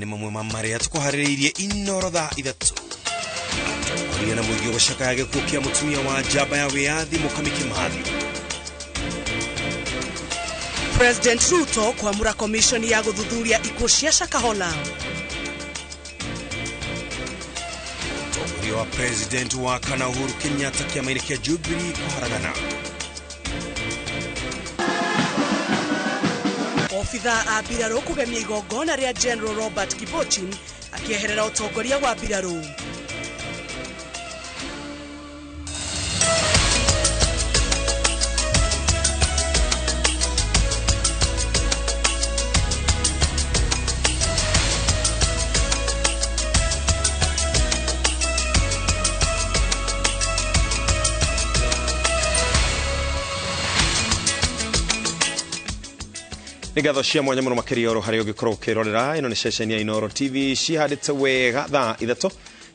Maya nĩ mamwe ma marĩa tũkũharĩrĩirie Inoro thaa 3. Ũria na mũingĩ gũcakaya gĩkuũ kĩa mũtumia wa njamba ya wĩyathi Mũkami Kĩmathi. President Ruto kwamũra komishoni ya gũthuthuria ikuũ cia Shakahola. Ũtongoria wa President wa kana Uhuru Kenyatta kĩama-inĩ kĩa Jubilee kũharagana. Obithaa a mbirarũ kũgemia igongona rĩa General Robert Kibochi akĩeherera ũtongoria wa mbirarũ. Nĩ ngatho cia mwanya mũno makĩria oro harĩa ũngĩkorwo ũkĩrorera. Ĩno nĩ ceceni ya Inooro TV cihandĩte wega thaa 3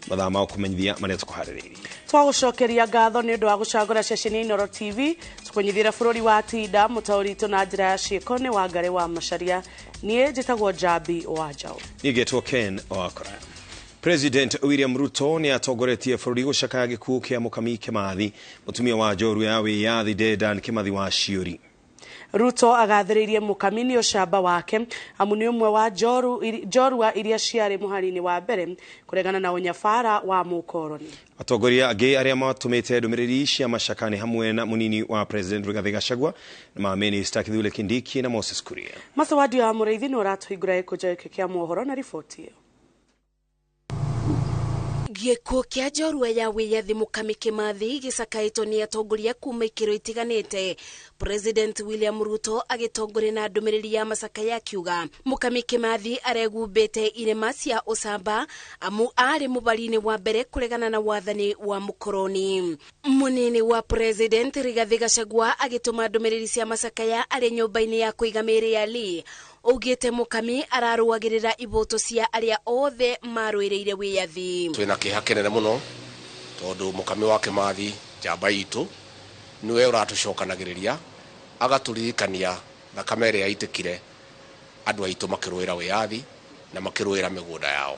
mathaa ma gũkũmenyithia marĩa tũkũharĩrĩirie. Twagũcokeria ngatho nĩ ũndũ wa gũcagũra ceceni ya Inooro TV tũkũnyithĩra bũrũri wa Tinda mũtaũri witũ na njĩra ya ciĩko nĩ Wangarĩ wa Macharia. Niĩ njĩtagwo Njambi wa Njaũ. Niĩ ngetwo Ken Wakora. President William Ruto nĩ atongoretie bũrũri gũcakaya gĩkuũ kĩa Mũkami Kĩmathi, mũtumia wa njorua ya wĩyathi Dedan Kĩmathi wa Ciũri. Ruto agathĩrĩirie Mũkami nĩ ũcamba wake amu nĩ ũmwe wa njorua iria ciarĩ mũhari-inĩ wa mbere kũregana na ũnyabara wa mũkoroni. Atongoria angĩ arĩa matũmĩte ndũmĩrĩri cia macaka nĩ hamwe na mũnini wa President Rigathi Gachagua na mamĩnĩsta Kithure Kindiki na Moses Kuria. Macawadio ya Mũrĩithi nĩ ũratũhingũra gĩkũnjo gĩkĩ kĩa mohoro na riboti ĩyo. Gĩkuũ kĩa njorua ya wĩyathi Mũkami Kĩmathi gĩcakaĩtwo nĩ atongoria kuma ikĩro itiganĩte. President William Ruto agĩtongoria na ndũmĩrĩri ya macakaya akiuga Mũkami Kĩmathi aregumbĩte irema cia ũcamba amu arĩ mũbari-inĩ wa mbere kũregana na wathani wa mũkoroni. Mũnini wa President Rigathi Gachagua agĩtũma ndũmĩrĩri cia macakaya arĩ nyũmba-inĩ ya kũiga mĩĩrĩ ya Lee augĩte Mũkami ararũagĩrĩra iboto cia arĩa othe marũĩrĩire wĩyathi. Twĩna kĩeha kĩnene mũno tondũ Mũkami wa Kĩmathi njamba itũ nĩwe ũratũcokanagĩrĩria agatũririkania thakame ĩrĩa yaitĩkire andũ aitũ makĩrũĩra wĩyathi na makĩrũĩra mĩgũnda yao.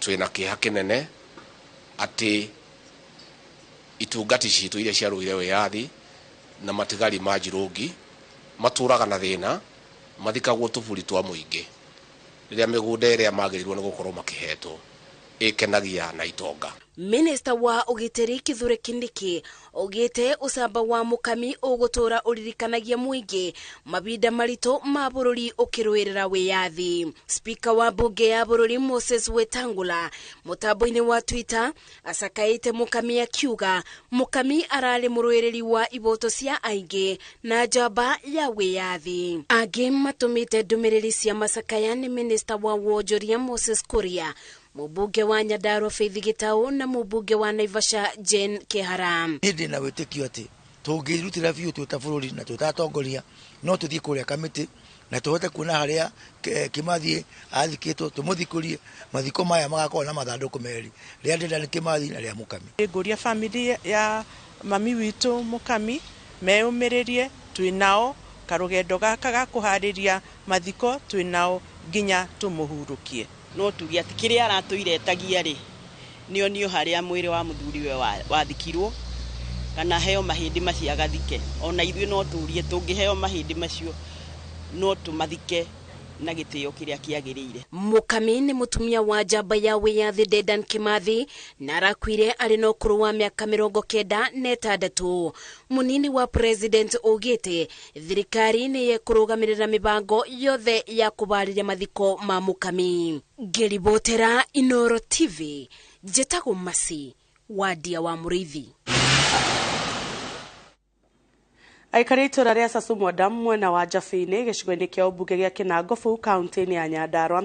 Twĩna kĩeha kĩnene atĩ itungati citũ iria ciarũire wĩyathi na matigari ma Njirũngi matũraga na thĩna mathikagwo tũburi twa mũingĩ rĩrĩa mĩgũnda ĩrĩa magĩrĩirwo nĩ gũkorwo makĩhetwo ĩkenagia na itonga. Minister wa ũgitĩri Kithure Kindiki augĩte ũcamba wa Mũkami ũgũtũra ũririkanagia mũingĩ mabinda maritũ ma bũrũri ũkĩrũĩrĩra wĩyathi. Speaker wa mbunge ya bũrũri Moses Wetangula mũtambo-inĩ wa Twitter acakaĩte Mũkami akiuga Mũkami ararĩ mũrũĩrĩri wa iboto cia aingĩ na njamba ya wĩyathi. Angĩ matũmĩte ndũmĩrĩri cia macakaya nĩ Minister wa wonjoria Moses Kuria, mũmbunge wa Nyandarua Faith Gitau na mũmbunge wa Naivasha Jane Kihara. Niĩ ndĩna wĩtĩkio atĩ tũngĩrutĩra biũ twĩ ta bũrũri na twĩ ta atongoria no tũthiĩ kũrĩa kamĩtĩ na tũhote kuona harĩa Kĩmathi athikĩtwo tũmũthikũrie. Mathiko maya magakorwo na mathandũkũ merĩ, rĩa Dedan Kĩmathi na rĩa Mũkami. Ngũria bamĩrĩ ya mami witũ Mũkami meyũmĩrĩrie, twĩ nao karũgendo gaka ga kũharĩria mathiko twĩ nao nginya tũmũhurũkie. No tuge atĩ kĩrĩa aratũire etagia rĩ nĩonio harĩa mwĩrĩ wa mũthuriwe wathikirwo kana heo mahĩndĩ macio agathike. Ona ithuĩ no tũrie tũngĩheo mahĩndĩ macio no tũmathike na gĩtĩo kĩrĩa kĩagĩrĩire. Mũkami nĩ mũtumia wa njamba ya wĩyathi Dedan Kĩmathi na arakuire arĩ na ũkũrũ wa mĩaka 96. Mũnini wa President augĩte thirikari nĩ ĩkũrũgamĩrĩra mĩbango yothe ya kũbarĩria mathiko ma Mũkami. Ngĩribotera Inooro TV, njĩtagwo Masi Wadia wa Mũrĩithi. Aikari itũra rĩa Sasumwa Dam mwena wa Jabĩ-inĩ gĩcigo-inĩ kĩa ũmbunge gĩa Kĩnangobu kaunti-inĩ ya Nyandarua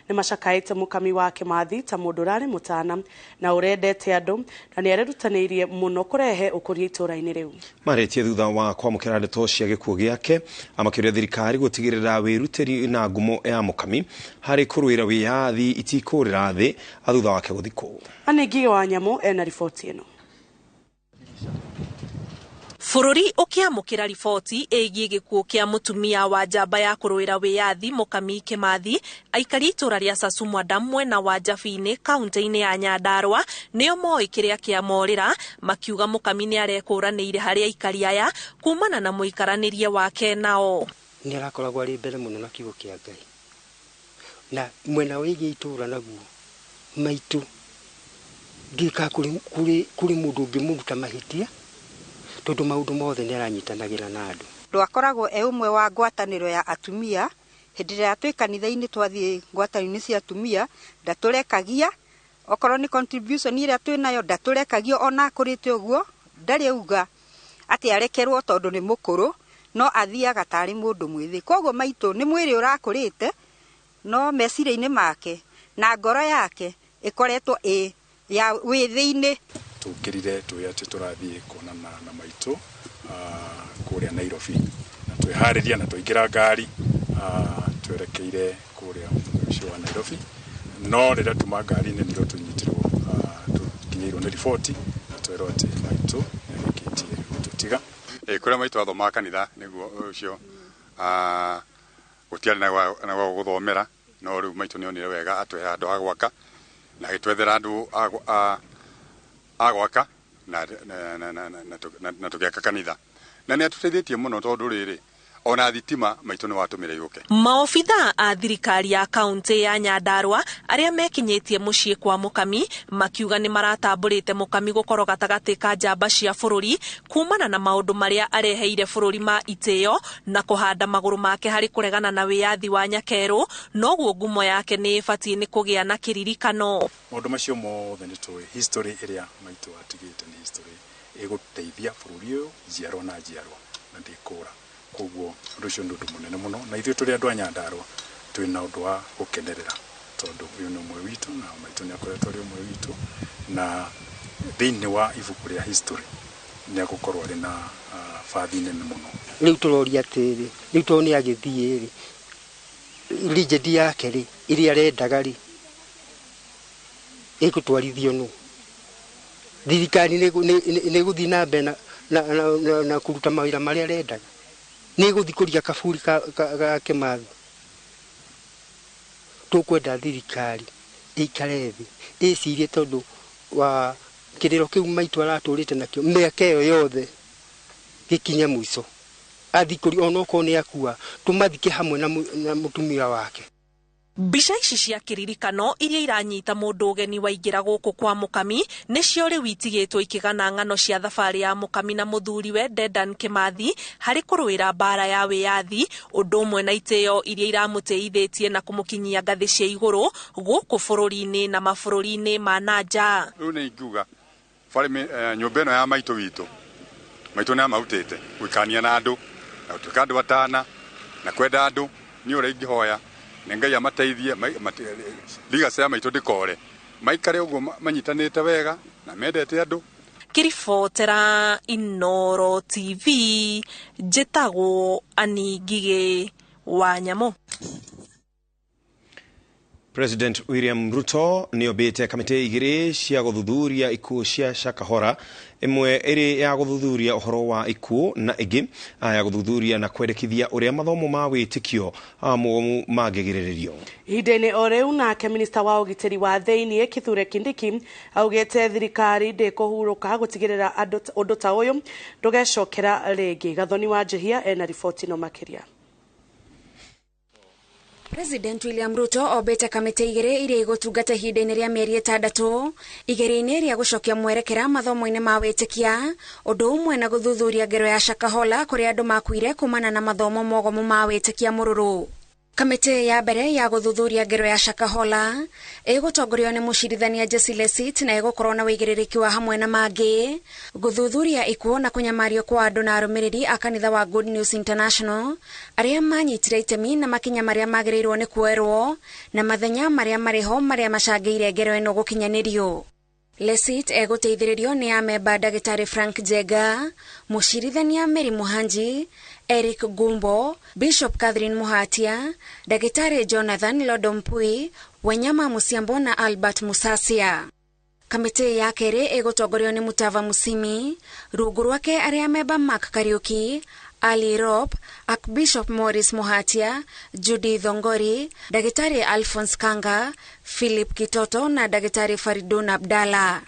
nĩ macakaĩte Mũkami wa Kĩmathi ta mũndũ ũrarĩ mũtana na ũrendete andũ na nĩ arerutanĩirie mũno kũrehe ũkũria itũra-inĩ rĩu. Marĩtie thutha wa kwamũkĩra ndeto cia gĩkuũ gĩake amakĩũria thirikari gũtigĩrĩra wĩrutĩri na ngumo ya Mũkami harĩ kũrũĩra wĩyathi itikũrĩra thĩ thutha wake gũthikwo. Anne Ngigĩ wa Nyamũ ena riboti ĩno. Bũrũri ũkĩamũkĩra riboti ĩgiĩ gĩkuũ kĩa mũtumia wa njamba ya kũrũĩra wĩyathi Mũkami Kĩmathi, aikari itũra rĩa Sasumwa Dam mwena wa Njabini kaunti-inĩ ya Nyandarua nĩo moĩ kĩrĩa kĩamorĩra, makiuga Mũkami nĩ arekũranĩire harĩ aikari aya kumana na mũikaranĩrie wake nao. Nĩ arakoragwo arĩ mbere mũno na kiugo kĩa Ngai, na mwena wĩgiĩ itũra naguo maitũ ndiũĩ kũrĩ mũndũ ũngĩmũruta mahĩtia tondũ maũndũ mothe nĩ aranyitanagĩra na andũ. Ndwakoragwo e ũmwe wa ngwatanĩro ya atumia hĩndĩ ĩrĩa twĩ kanitha-inĩ twathiĩ ngwatanĩro-inĩ cia atumia ndatũrekagia, okorwo nĩ contribution ĩrĩa twĩ nayo ndatũrekagia ona akũrĩte ũguo ndarĩ auga atĩ arekerwo tondũ nĩ mũkũrũ, no athiaga tarĩ mũndũ mwĩthĩ. Koguo maitũ nĩ mwĩrĩ ũrakũrĩte no meciria-inĩ make na ngoro yake ĩkoretwo ĩ ya wĩthĩ-inĩ. Tũkĩrire twĩ atĩ tũrathiĩ kuonana na maitũ kũrĩa Nairobi, na twĩharĩria na twaingĩra ngari twerekeire kũrĩa mũciĩ wa Nairobi, no rĩrĩa tuma ngari-inĩ nĩrĩo tũnyitirwo, tũkinyĩirwo nĩ riboti na twerwo atĩ maitũ nĩarĩkĩtie gũtũtiga. Kũrĩa maitũ athomaga kanitha nĩguo ũcio gũtiarĩ na gwa gũthomera, no rĩu maitũ nĩonire wega atũhe handũ ha gwaka na agĩtwethera andũ a gwaka na tũgĩaka kanitha, na nĩ atũteithĩtie mũno tondũ rĩrĩ ona thitima maitũ nĩ watũmĩra yũke. Maobitha a thirikari ya kaunti ya Nyandarua arĩa mekinyĩtie mũciĩ kwa Mũkami makiuga nĩ maratambũrĩte Mũkami gũkorwo gatagatĩ ka njamba cia bũrũri kumana na maũndũ marĩa areheire bũrũri ma itĩo na kũhanda magũrũ make harĩ kũregana na wĩyathi wa Nyakerũ, noguo ngumo yake nĩ ĩbatiĩ nĩ kũgĩa na kĩririkano. Maũndũ macio mothe nĩ tũĩ history ĩrĩa maitũ atigĩte nĩ history ĩgũteithia bũrũri ũyũ njiarwa na njiarwa na ndĩkũra. Koguo ũndũ ũcio nĩ ũndũ mũnene mũno, na ithuĩ tũrĩ andũ a Nyandarua twĩna ũndũ wa gũkenerera tondũ ũyũ nĩ ũmwe witũ na maitũ nĩ akoretwo arĩ ũmwe witũ, na thĩinĩ wa ibuku rĩa history nĩ agũkorwo arĩ na bathi nene mũno. Rĩu tũroria atĩrĩ, rĩu tondũ nĩ agĩthiĩ rĩ, legend yake rĩ ĩrĩa arendaga rĩ ĩgũtwarithio nũ? Thirikari nĩ ĩgũthiĩ na mbere na kũruta mawĩra marĩa arendaga? Nĩ ĩgũthikũria kaburi ga Kĩmathi? Tũkwenda thirikari ĩikare thĩ ĩcirie tondũ wa kĩrĩro kĩu maitũ aratũrĩte nakĩo mĩaka ĩyo yothe gĩkinye mũico, athikũri onokorwo nĩ akua tũmathike hamwe na mũtumia wake. Mbica ici cia kĩririkano iria iranyita mũndũ ũgeni waingĩra gũkũ kwa Mũkami nĩcio rĩu itigĩtwo ikĩgana ng'ano cia thabarĩ ya Mũkami na mũthuriwe Dedan Kĩmathi harĩ kũrũĩra mbara ya wĩyathi, ũndũ ũmwe na itĩo iria iramũtĩithĩtie na kũmũkinyia ngathĩ cia igũrũ gũkũ bũrũri-inĩ na mabũrũri-inĩ ma na nja. Rĩu nĩ ingiuga nyũmba ĩno ya maitũ witũ, maitũ nĩ amautĩte gũikania na andũ na gũtuĩka andũ atana na kwenda andũ, niĩ ũrĩa ingĩhoya nĩ Ngai amateithie legacy ya maitũ ndĩkore, maikare ũguo manyitanĩte wega na mendete andũ. Ngĩribotera Inooro TV njĩtagwo Annie Ngigĩ wa Nyamũ. President William Ruto nĩombĩte kamĩtĩ igĩrĩ cia gũthuthuria ikuũ cia Shakahola, ĩmwe ĩrĩ ya gũthuthuria ũhoro wa ikuũ na ĩngĩ ya gũthuthuria na kwendekithia ũrĩa mathomo ma wĩtĩkio mũgomu mangĩgirĩrĩrio. Ihinda-inĩ o rĩu nake minista wa ũgitĩri wa thĩiniĩ Kithure Kindiki augĩte thirikari ndĩkũhurũka gũtigĩrĩra ũndũ ta ũyũ ndũgecokera rĩngĩ. Gathoni wa Njihia ena riboti ĩno makĩria. President William Ruto ombĩte kamĩtĩ igĩrĩ iria igũtungata ihinda-inĩ rĩa mĩeri 6 igeria-inĩ rĩa gũcokia mwerekera mathomo-inĩ ma wĩtĩkia, ũndũ ũmwe na gũthuthuria ngero ya Shakahola kũrĩa andũ makuire kumana na mathomo mogomu ma wĩtĩkia mũrũrũ. Kamĩtĩ ya mbere ya gũthuthuria ngero ya Shakahola ĩgũtongorio nĩ mũcirithania Jesse Lesit na ĩgũkorwo na wĩigĩrĩrĩki wa hamwe na mangĩ gũthuthuria ikuũ na kũnyamario kwa andũ na arũmĩrĩri a kanitha wa Good News International arĩa manyitire itemi na makinya marĩa magĩrĩirwo nĩ kuoerwo na mathenya marĩa marĩ ho marĩa macangĩire ngero ĩno gũkinyanĩrio. Lesit egũteithĩrĩrio nĩ amemba ndagĩtarĩ Frank Njenga, mũcirithania Mary Muhanji, Eric Gumbo, Bishop Catherine Muhatia, ndagĩtarĩ Jonathan Lodompui, Wanyama Musiambo na Albert Musasia. Kamĩtĩ ya kerĩ ĩgũtongorio nĩ Mutava Musimi, rungu rwake arĩa memba Mark Kariuki, Ali Rob, Archbishop Morris Muhatia, Judy Thongori, Ndagĩtarĩ Alphonse Kanga, Philip Kitoto na Ndagĩtarĩ Faridun Abdalla.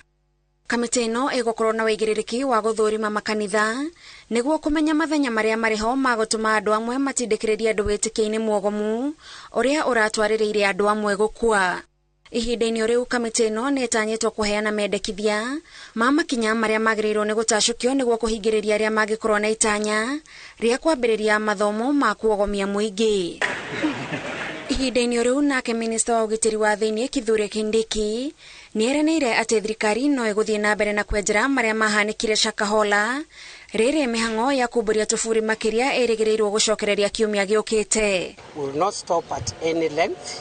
Kamĩtĩ ĩno ĩgũkorwo na wĩigĩrĩrĩki wa gũthũrima makanitha nĩguo kũmenya mathenya marĩa marĩ ho ma gũtũma andũ amwe matindĩkĩrĩrie andũ wĩtĩkio-inĩ mwogomu ũrĩa ũratwarĩrĩire andũ amwe gũkua. Ihinda-inĩ rĩu kamĩtĩ ĩno nĩ ĩtanyĩtwo kũheana mendekithia ma makinya marĩa magĩrĩirwo nĩ gũtacũkio nĩguo kũhingĩrĩria arĩa mangĩkorwo na itanya rĩa kwambĩrĩria mathomo ma kuogomia mũingĩ. Ihinda-inĩ rĩu nake minista wa ũgitĩri wa thĩinĩ Kithure Kindiki nĩeranĩire atĩ thirikari no ĩgũthiĩ na mbere na kwenjera marĩa mahanĩkire Shakahola rĩrĩ mĩhang'o ya kumbũria tũburi makĩria ĩrĩgĩrĩirwo gũcokereria kiumia gĩũkĩte. We will not stop at any length.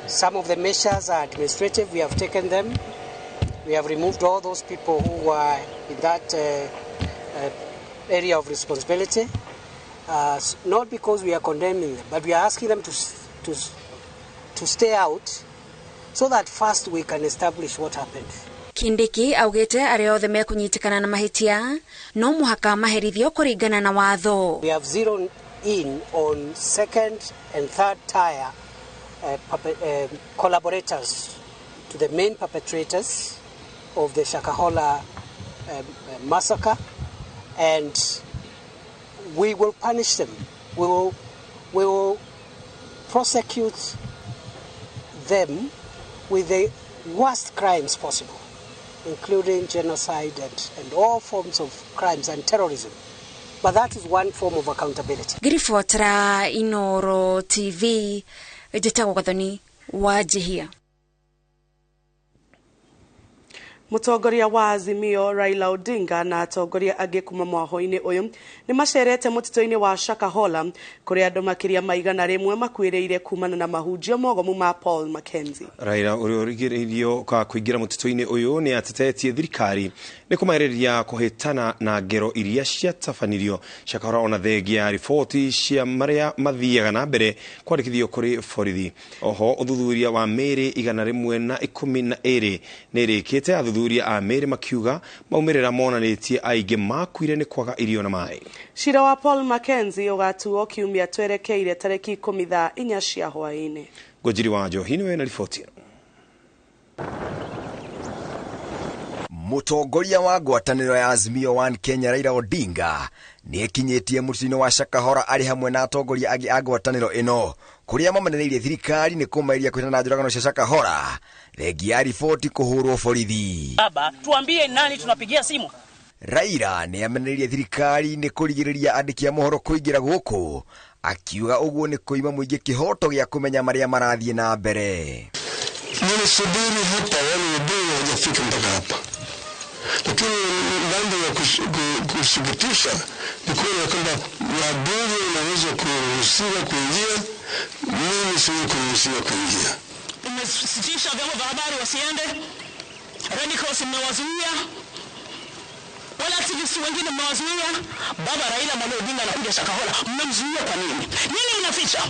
Some of the measures are administrative. We have taken them. We have removed all those people who were in that area of responsibility. Not because we are condemning them, but we are asking them to stay out so that first we can establish what happened. Kindiki augite arĩa othe mekũnyitĩkana na mahĩtia no mũhaka maherithio kũringana na watho. We have zeroed in on second and third tier collaborators to the main perpetrators of the Shakahola massacre, and we will punish them. We will prosecute them with the worst crimes possible, including genocide and all forms of crimes and terrorism. But that is one form of accountability. Ngiribotera Inoro TV, njĩtagwo Gathoni wa Njihia. Mũtongoria wa Azimio Raila Odinga na atongoria angĩ kuma mwaho-inĩ ũyũ nĩ macerete mũtitũ-inĩ wa Shakahola kũrĩa andũ makĩria ma 100 makuĩrĩire kumana na mahunjio mogomu ma Paul Mackenzie. Raila ũrĩa ũrigĩrĩirio ka kũingĩra mũtitũ-inĩ ũyũ nĩ atetetie thirikari nĩ kũmagereria kũhĩtana na ngero iria ciatabanirio Shakahola ona thengia ya riboti cia marĩa mathiaga na mbere kwandĩkithio kũrĩ borithi. Oho ũthuthuria wa mĩĩrĩ 112 nĩ ĩrĩkĩte athuthuria a mĩĩrĩ makiuga maumĩrĩra monanĩtie aingĩ makuire nĩ kwaga irio na maĩ. Cira wa Paul Mackenzie ũgatuo kiumia twerekeire tarĩki 10 thaa 4 cia hwaĩ-inĩ. Ngũnjiri wa Njohi nĩwe na riboti ĩno. Mũtongoria wa ngwatanĩro ya Azimio One Kenya Raila Odinga nĩekinyĩtie mũtitũ-inĩ wa Shakahola arĩ hamwe na atongoria angĩ a ngwatanĩro ĩno kũrĩa mamenereirie thirikari nĩ kũmaĩria kwĩhĩtana na njũragano cia Shakahola thengia ya riboti kũhũrwo borithi. Baba, tuambie nani tunapigia simu. Raila nĩamenereirie thirikari nĩ kũrigĩrĩria andĩki a mohoro kũingĩra gũkũ akiuga ũguo nĩ kũima mũingĩ kĩhoto gĩa kũmenya marĩa marathiĩ na mbere. Nilisubiri hapa, wale wabunge hawajafika mpaka hapa, lakini mambo ya kusikitisha ni kuona kwamba wabunge wanaweza kuruhusiwa kuingia, mimi siwezi kuruhusiwa kuingia. Mmesitisha vyombo vya habari wasiende, Red Cross mmewazuia, wala activists wengine mmewazuia. Baba Raila Amolo Odinga anakuja Shakahola, mmemzuia kwa nini? Nini mnaficha?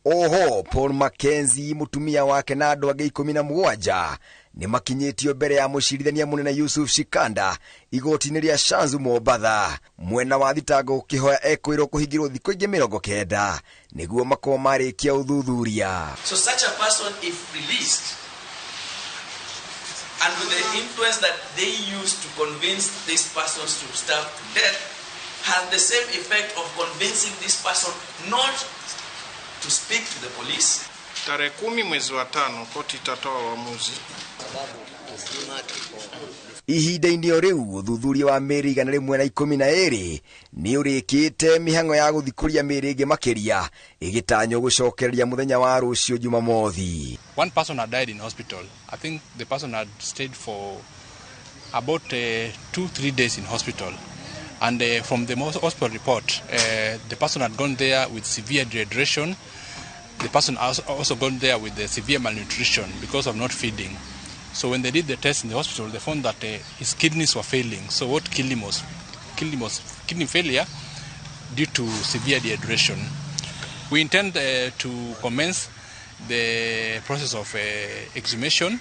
Oho Paul Mackenzie mutumia wake na andũ angĩ 17 nĩ makinyĩtio mbere ya mũcirithania mũnene Yusuf Shikanda igoti-inĩ rĩa Shanzu Mombatha mwena wa thitango ũkĩhoya ekwĩrwo kũhingĩrwo thikũ ingĩ 90 nĩguo makorwo marĩkia ũthuthuria. So such a person, if released, and with the influence that they use to convince these persons to starve to death, has the same effect of convincing this person not to speak to the police. Tarehe 10 mwezi wa 5 koti itatoa uamuzi. Ihinda-inĩ o rĩu ũthuthuria wa mĩĩrĩ 112 nĩ ũrĩkĩte mĩhang'o ya gũthikũria mĩĩrĩ ĩngĩ makĩria ĩgĩtanywo gũcokereria mũthenya wa rũciũ Jumamothi. One person had died in hospital. I think the person had stayed for about 2-3 days in hospital. And from the hospital report, the person had gone there with severe dehydration. The person also gone there with severe malnutrition because of not feeding. So when they did the test in the hospital, they found that his kidneys were failing. So what killed him was kidney failure due to severe dehydration. We intend to commence the process of exhumation.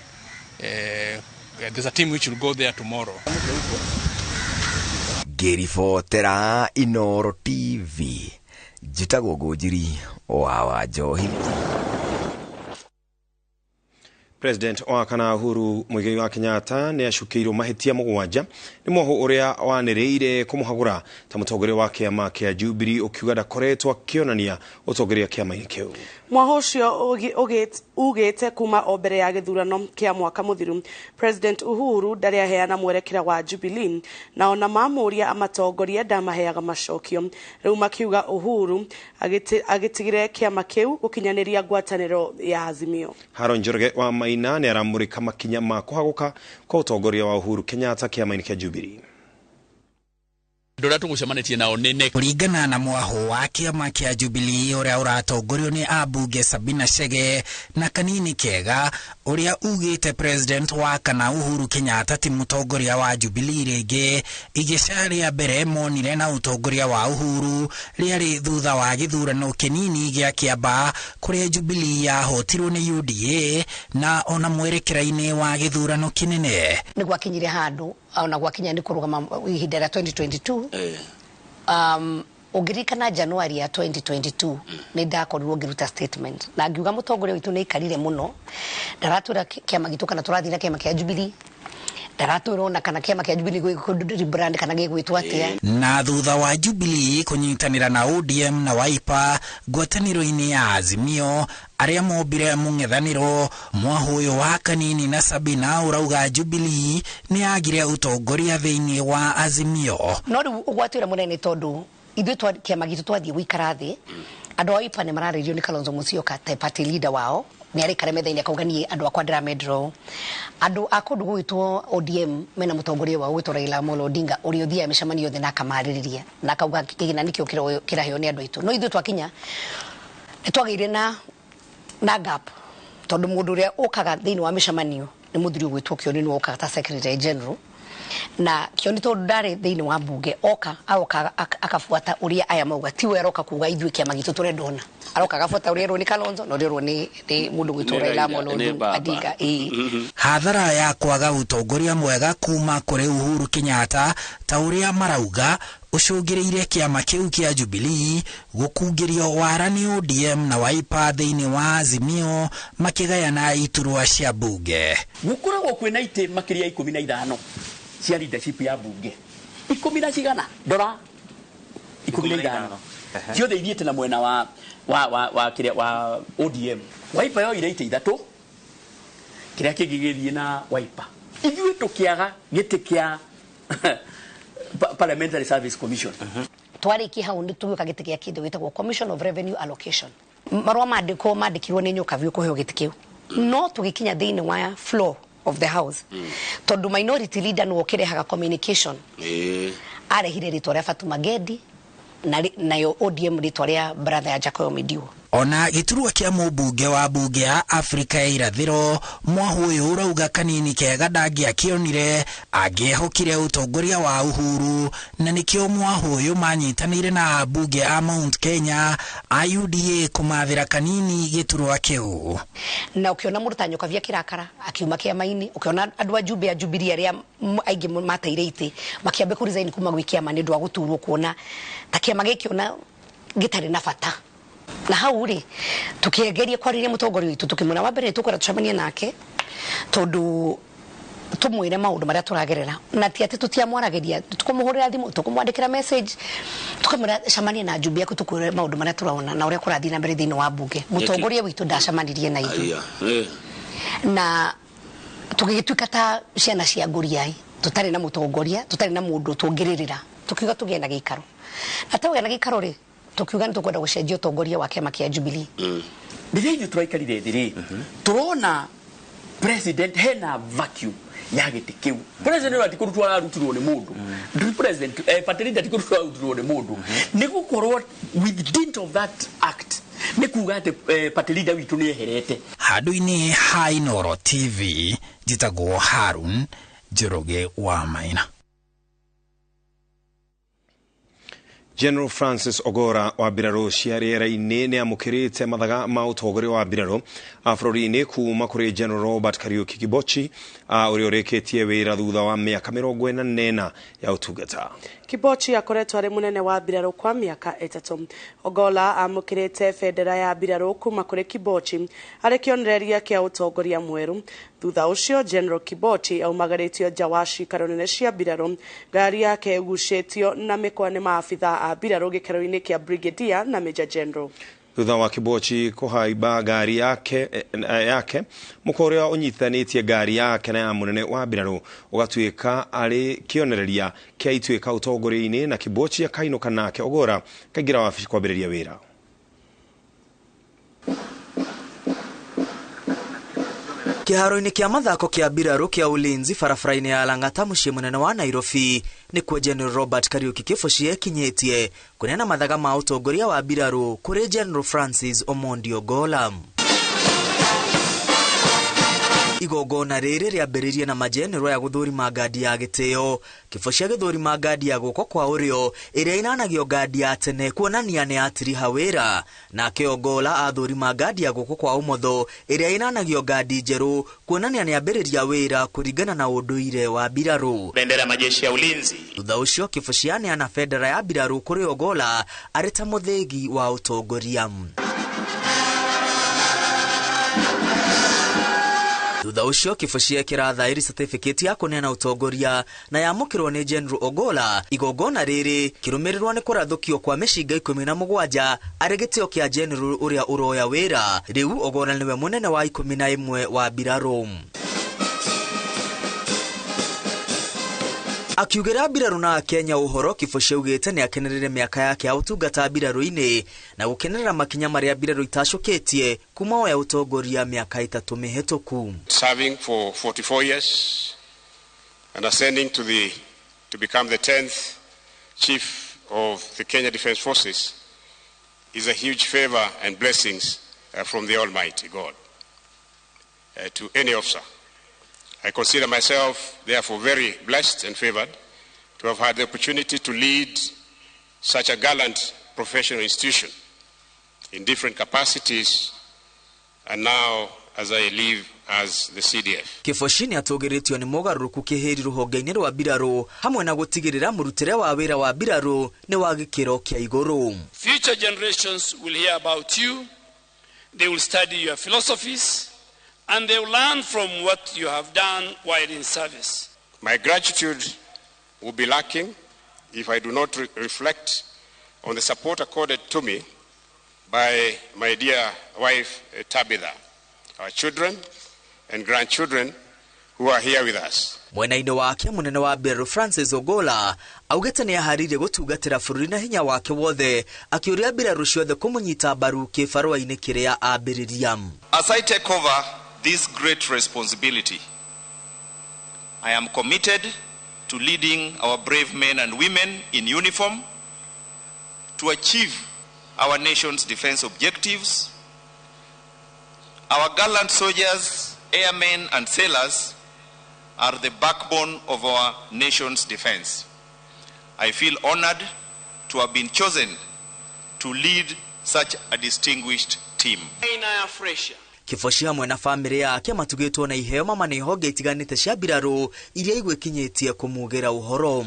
There's a team which will go there tomorrow. Ngĩribotera Inoro TV, njĩtagwo Ngũnjiri wa Wanjohi. President wa kana Uhuru Muigai wa Kenyatta nĩ acukĩirwo mahĩtia 7 nĩ mwoho ũrĩa wanĩrĩire kũmũhagũra ta mũtongoria wa kĩama kĩa Jubilee ũkiuga ndakoretwo akĩonania ũtongoria kĩama-inĩ kĩu. Mwaho ũcio ugĩte kuma o mbere ya gĩthurano kĩa mwaka mũthiru President Uhuru ndarĩ aheana mwerekera wa Jubilee na ona mamũria amatongoria ndamaheaga macokio. Rĩu makiuga Uhuru agĩtigire kĩama kĩu gũkinyanĩria ngwatanĩro ya Azimio. Haron Njoroge wa Maina nĩ aramũrĩka makinya ma kũhagũka kwa ũtongoria wa Uhuru Kenyatta kĩama-inĩ kĩa Jubilee. Andũ arĩa tũgũcemanĩtie nao nĩ kũringana na mwaho wa kĩama kĩa Jubilee ũrĩa ũratongorio nĩ ambunge Sabina Chege na Kanini Kega ũrĩa ugĩte president wa kana Uhuru Kenyatta ti mũtongoria wa Jubilee rĩngĩ. Igeca rĩa mbere monire na ũtongoria wa Uhuru rĩarĩ thutha wa gĩthurano kĩnini gĩa Kĩamba kũrĩa Jubilee yahotirwo nĩ UDA na ona mwerekera-inĩ wa gĩthurano kĩnene. Nĩ gwakinyire handũ ona gwakinya nĩ kũrũgama ihinda rĩa 2022. Ũngĩririkana January ya 2022 nĩ ndakorirwo ngĩruta statement na ngiuga mũtongoria witũ nĩ aikarire mũno, ndaratwĩra kĩama gitũ kana tũrathiĩ na kĩama kĩa Jubilee, ndaratwĩra ona kana kĩama kĩa Jubilee gĩkũ-rebrand kana gĩgwĩtwo atĩa. Na thutha wa Jubilee kũnyitanĩra na ODM na Wiper ngwatanĩro-inĩ ya Azimio arĩa mombire mũng'ethanĩro, mwaho ũyũ wa Kanini na Sabina ũrauga Jubilee nĩ yagire ũtongoria thĩinĩ wa Azimio. No rĩu ũgwati ũrĩa mũnene tondũ ithuĩ kĩama gitũ twathiĩ gũikara thĩ, andũ a Wiper nĩ mararĩrio nĩ Kalonzo Musyoka ta party leader wao, nĩ arĩkara metha-inĩ akauga niĩ andũ akwa ndĩramendera ũũ. Andũ a kũndũ gũgwĩtwo ODM mena mũtongoria wao ũgwĩtwo Raila Amolo Odinga ũrĩa ũthiaga mĩcemanio yothe na akamarĩrĩria na akauga kĩgĩna nĩkĩo kĩraheo nĩ andũ aitũ. No ithuĩ twakinya nĩ twagĩire na gap tondũ mũndũ ũrĩa ũkaga thĩinĩ wa mĩcemanio nĩ mũthuri ũgwĩtwo Kioni, nĩwe ũkaga ta secretary general, na Kioni tondũ ndarĩ thĩinĩ wa mbunge oka aroka akabuata ũrĩa aya mauga, tiwe aroka kuga ithuĩ kĩama gitũ tũrenda ũna, aroka agabuata ũrĩa erwo nĩ Kalonzo na ũrĩa erwo nĩ mũndũ ũgwĩtwo Raila Amolo Odinga. Hathara ya kwaga ũtongoria mwega kuma kũrĩ Uhuru Kenyatta ta ũrĩa marauga ũcũngĩrĩire kĩama kĩu kĩa Jubilee gũkungĩrio wara nĩ ODM na Wiper thĩinĩ wa Azimio makĩgayana iturwa cia mbunge. Gũkoragwo kwĩna itĩ makĩria 15 cia leadership ya mbunge, 10 na cigana ndora 15 ciothe ithiĩte na mwena wa kĩrĩa wa ODM. Wiper yoire itĩ 3, kĩrĩa kĩngĩ gĩthiĩ na Wiper. Ithuĩ tũkĩaga gĩtĩ kĩa Parliamentary Service Commission. Twarĩkia hau nĩ tũgĩũka gĩtĩ gĩa kĩndũ gĩtagwo Commission of Revenue Allocation. Marũa mandĩkwo mandĩkirwo nĩ Nyokabi kũheo gĩtĩ kĩu, no tũgĩkinya thĩinĩ wa floor of the house tondũ minority leader nĩwe ũkĩrehaga communication, arehire rĩtwa rĩa Fatuma Gedi nayo ODM rĩtwa rĩa brother ya Jacob Midiwo. Ona gĩturwa kĩa mũmbunge wa mbunge ya Afrika ya irathĩro mwaho ũyũ ũrauga Kanini Kega ndangĩakĩonire angĩehokire ũtongoria wa Uhuru, na nĩkĩo mwaho ũyũ manyitanĩire na ambunge a Mount Kenya a UDA kũmathĩra Kanini gĩturwa kĩu. Na ũkĩona mũndũ ta Nyokabi akĩrakara akiuma kĩama-inĩ, ũkĩona andũ a Jumbe a Jubilee arĩa aingĩ mateire itĩ makĩambia kũ resign kuma gwĩ kĩama nĩ ũndũ wa gũturwo, kuona ta kĩama gĩkĩ ona gĩtarĩ na bata. Na hau rĩ tũkĩgeria kwarĩria mũtongoria witũ tũkĩmwĩra wa mbere tũkwenda tũcemanie nake tondũ tũmwĩre maũndũ marĩa tũragerera, na ti atĩ tũtiamwaragĩria, tũkũmũhũrĩra thimũ, tũkũmwandĩkĩra message, tũkamwĩra cemania na Jumbe yaku tũkwĩre maũndũ marĩa tũrona na ũrĩa kũrathiĩ na mbere thĩinĩ wa mbunge. Mũtongoria witũ ndacemanirie na ithuĩ na tũgĩgĩtuĩka ta ciana cia ngũriai, tũtarĩ na mũtongoria, tũtarĩ na mũndũ tũngĩrĩrĩra, tũkiuga tũgĩe na gĩikaro. Na tũgĩa na gĩikaro rĩ, tukiuga nĩ tũkwenda gũcenjia ũtongoria wa kĩama kĩa Jubilee. Rĩrĩa ithuĩ tũraikarire thĩ rĩ, tũrona president hena vacuum ya gĩtĩ kĩu. President ũrĩa ti kũrutwo ararutirwo nĩ mũndũ, president party leader ti kũrutwo ararutirwo nĩ mũndũ, nĩ gũkorwo with dint of that act nĩ kuga atĩ party leader witũ nĩ eherete. Handũ-inĩ ha Inoro TV njĩtagwo Harun Njoroge wa Maina. General Francis Ogora wa mbirarũ cia rĩera-inĩ nĩ amũkĩrĩte mathaga ma ũtongoria wa mbirarũ a bũrũri-inĩ kuma kũrĩ General Robert Kariuki Kibochi ũrĩa ũrĩkĩtie wĩra thutha wa mĩaka 44 ya ũtungata. Kibochi akoretwo arĩ mũnene wa mbirarũ kwa mĩaka 3. Ogola amũkĩrĩte bendera ya mbirarũ kuma kũrĩ Kibochi arĩ kĩonereria kĩa ũtongoria mwerũ. Thutha ũcio General Kibochi aumagarĩtio nja wa cikaro nene cia mbirarũ, ngari yake ĩgucĩtio na mĩkwa nĩ maabithaa a mbirarũ gĩkĩro-inĩ kĩa Brigadier na Major General. Thutha wa Kibochi kũhaimba ngari yake mũkwa ũrĩa ũnyitithanĩtie ngari yake na ya mũnene wa mbirarũ ũgatuĩka arĩ kĩonereria kĩa ituĩka ũtongoria-inĩ, na Kibochi akainũka nake Ogora kaingĩra wabici kwambĩrĩria wĩra. Kĩharo-inĩ kĩa mathako kĩa mbirarũ kĩa Ulinzi barabara-inĩ ya Lang'ata mũciĩ mũnene wa Nairobi nĩkuo General Robert Kariuki Kibochi ekinyĩtie kũneana mathaga ma ũtongoria wa mbirarũ kũrĩ General Francis Omondi Ogola. Igongona rĩrĩ rĩambĩrĩirie na majenerũ ya gũthũrima ngandi ya gĩtĩo. Kibochi agĩthũrima ngandi ya guoko kwa ũrĩo ĩrĩa ĩnanagio ngandi ya tene kuonania nĩ atiriha wĩra, nake Ogola athũrima ngandi ya guoko kwa ũmotho ĩrĩa ĩnanagio ngandi njerũ kuonania nĩ ambĩrĩria wĩra kũringana na ũndũire wa mbirarũ. Bendera ya majeshi ya ulinzi. Thutha ũcio Kibochi aneana bendera ya mbirarũ kũrĩ Ogola arĩ ta mũthĩgi wa ũtongoria. Thutha ũcio Kibochi ekĩra thaĩri certificate ya kũneana ũtongoria na yamũkĩrwo nĩ General Ogola. Igongona rĩrĩ kĩrũmĩrĩrwo nĩ kũrathũkio kwa mĩcinga 17 arĩ gĩtĩo kĩa General ũrĩa ũroya wĩra. Rĩu Ogola nĩwe mũnene wa 11 wa mbirarũ. Akiugĩra mbirarũ na Akenya ũhoro, Kibochi augĩte nĩ akenerere mĩaka yake ya ũtungata mbirarũ-inĩ na gũkenerera makinya marĩa mbirarũ itacũkĩtie kuma oya ũtongoria mĩaka 3 mĩhĩtũku. Serving for 44 years and ascending to become the 10th chief of the Kenya Defence Forces is a huge favor and blessings from the Almighty God to any officer. I consider myself, therefore, very blessed and favored to have had the opportunity to lead such a gallant professional institution in different capacities, and now as I leave as the CDF. Kibochi nĩ atũgĩrĩtio nĩ mogarũrũku kĩhĩri rũhonge-inĩ rwa mbirarũ hamwe na gũtigĩrĩra mũrutĩre wa wĩra wa mbirarũ nĩ wa gĩkĩro kĩa igũrũ. Future generations will hear about you, they will study your philosophies, and they will learn from what you have done while in service. My gratitude will be lacking if I do not reflect on the support accorded to me by my dear wife Tabitha, our children and grandchildren who are here with us. Mwena-inĩ wake mũnene wa mbirarũ Francis Ogola augĩte nĩ aharĩirie gũtungatĩra bũrũri na hinya wake wothe, akĩũria mbirarũ ciothe kũmũnyita mbaru kĩbarũa-inĩ kĩrĩa ambĩrĩria. As I take over this great responsibility, I am committed to leading our brave men and women in uniform to achieve our nation's defense objectives. Our gallant soldiers, airmen and sailors are the backbone of our nation's defense. I feel honored to have been chosen to lead such a distinguished team. Kibochi hamwe na famĩlĩ yake matugĩtwo na iheo mama nĩ honge itiganĩte cia mbirarũ iria igwĩkinyĩtie kũmugĩra ũhoro.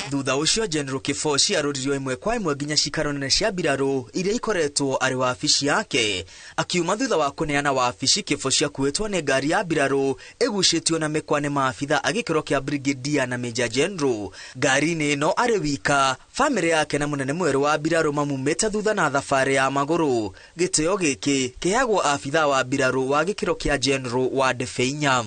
Thutha ũcio General Kibochi arũririo ĩmwe kwa ĩmwe nginya cikaro nene cia mbirarũ iria ikoretwo arĩ wabici yake. Akiuma thutha wa kũneana wabici, Kibochi akuĩtwo nĩ ngari ya mbirarũ ĩgucĩtio na mĩkwa nĩ maabitha a gĩkĩro kĩa Brigadier na Major General. Ngari-inĩ ĩno arĩ wika, famĩlĩ yake na mũnene mwerũ wa mbirarũ mamumĩte thutha na thabarĩ ya magũrũ. Gĩtĩo gĩkĩ kĩheagwo abitha wa mbirarũ wa gĩkĩro kĩa General wa Ndebeinya.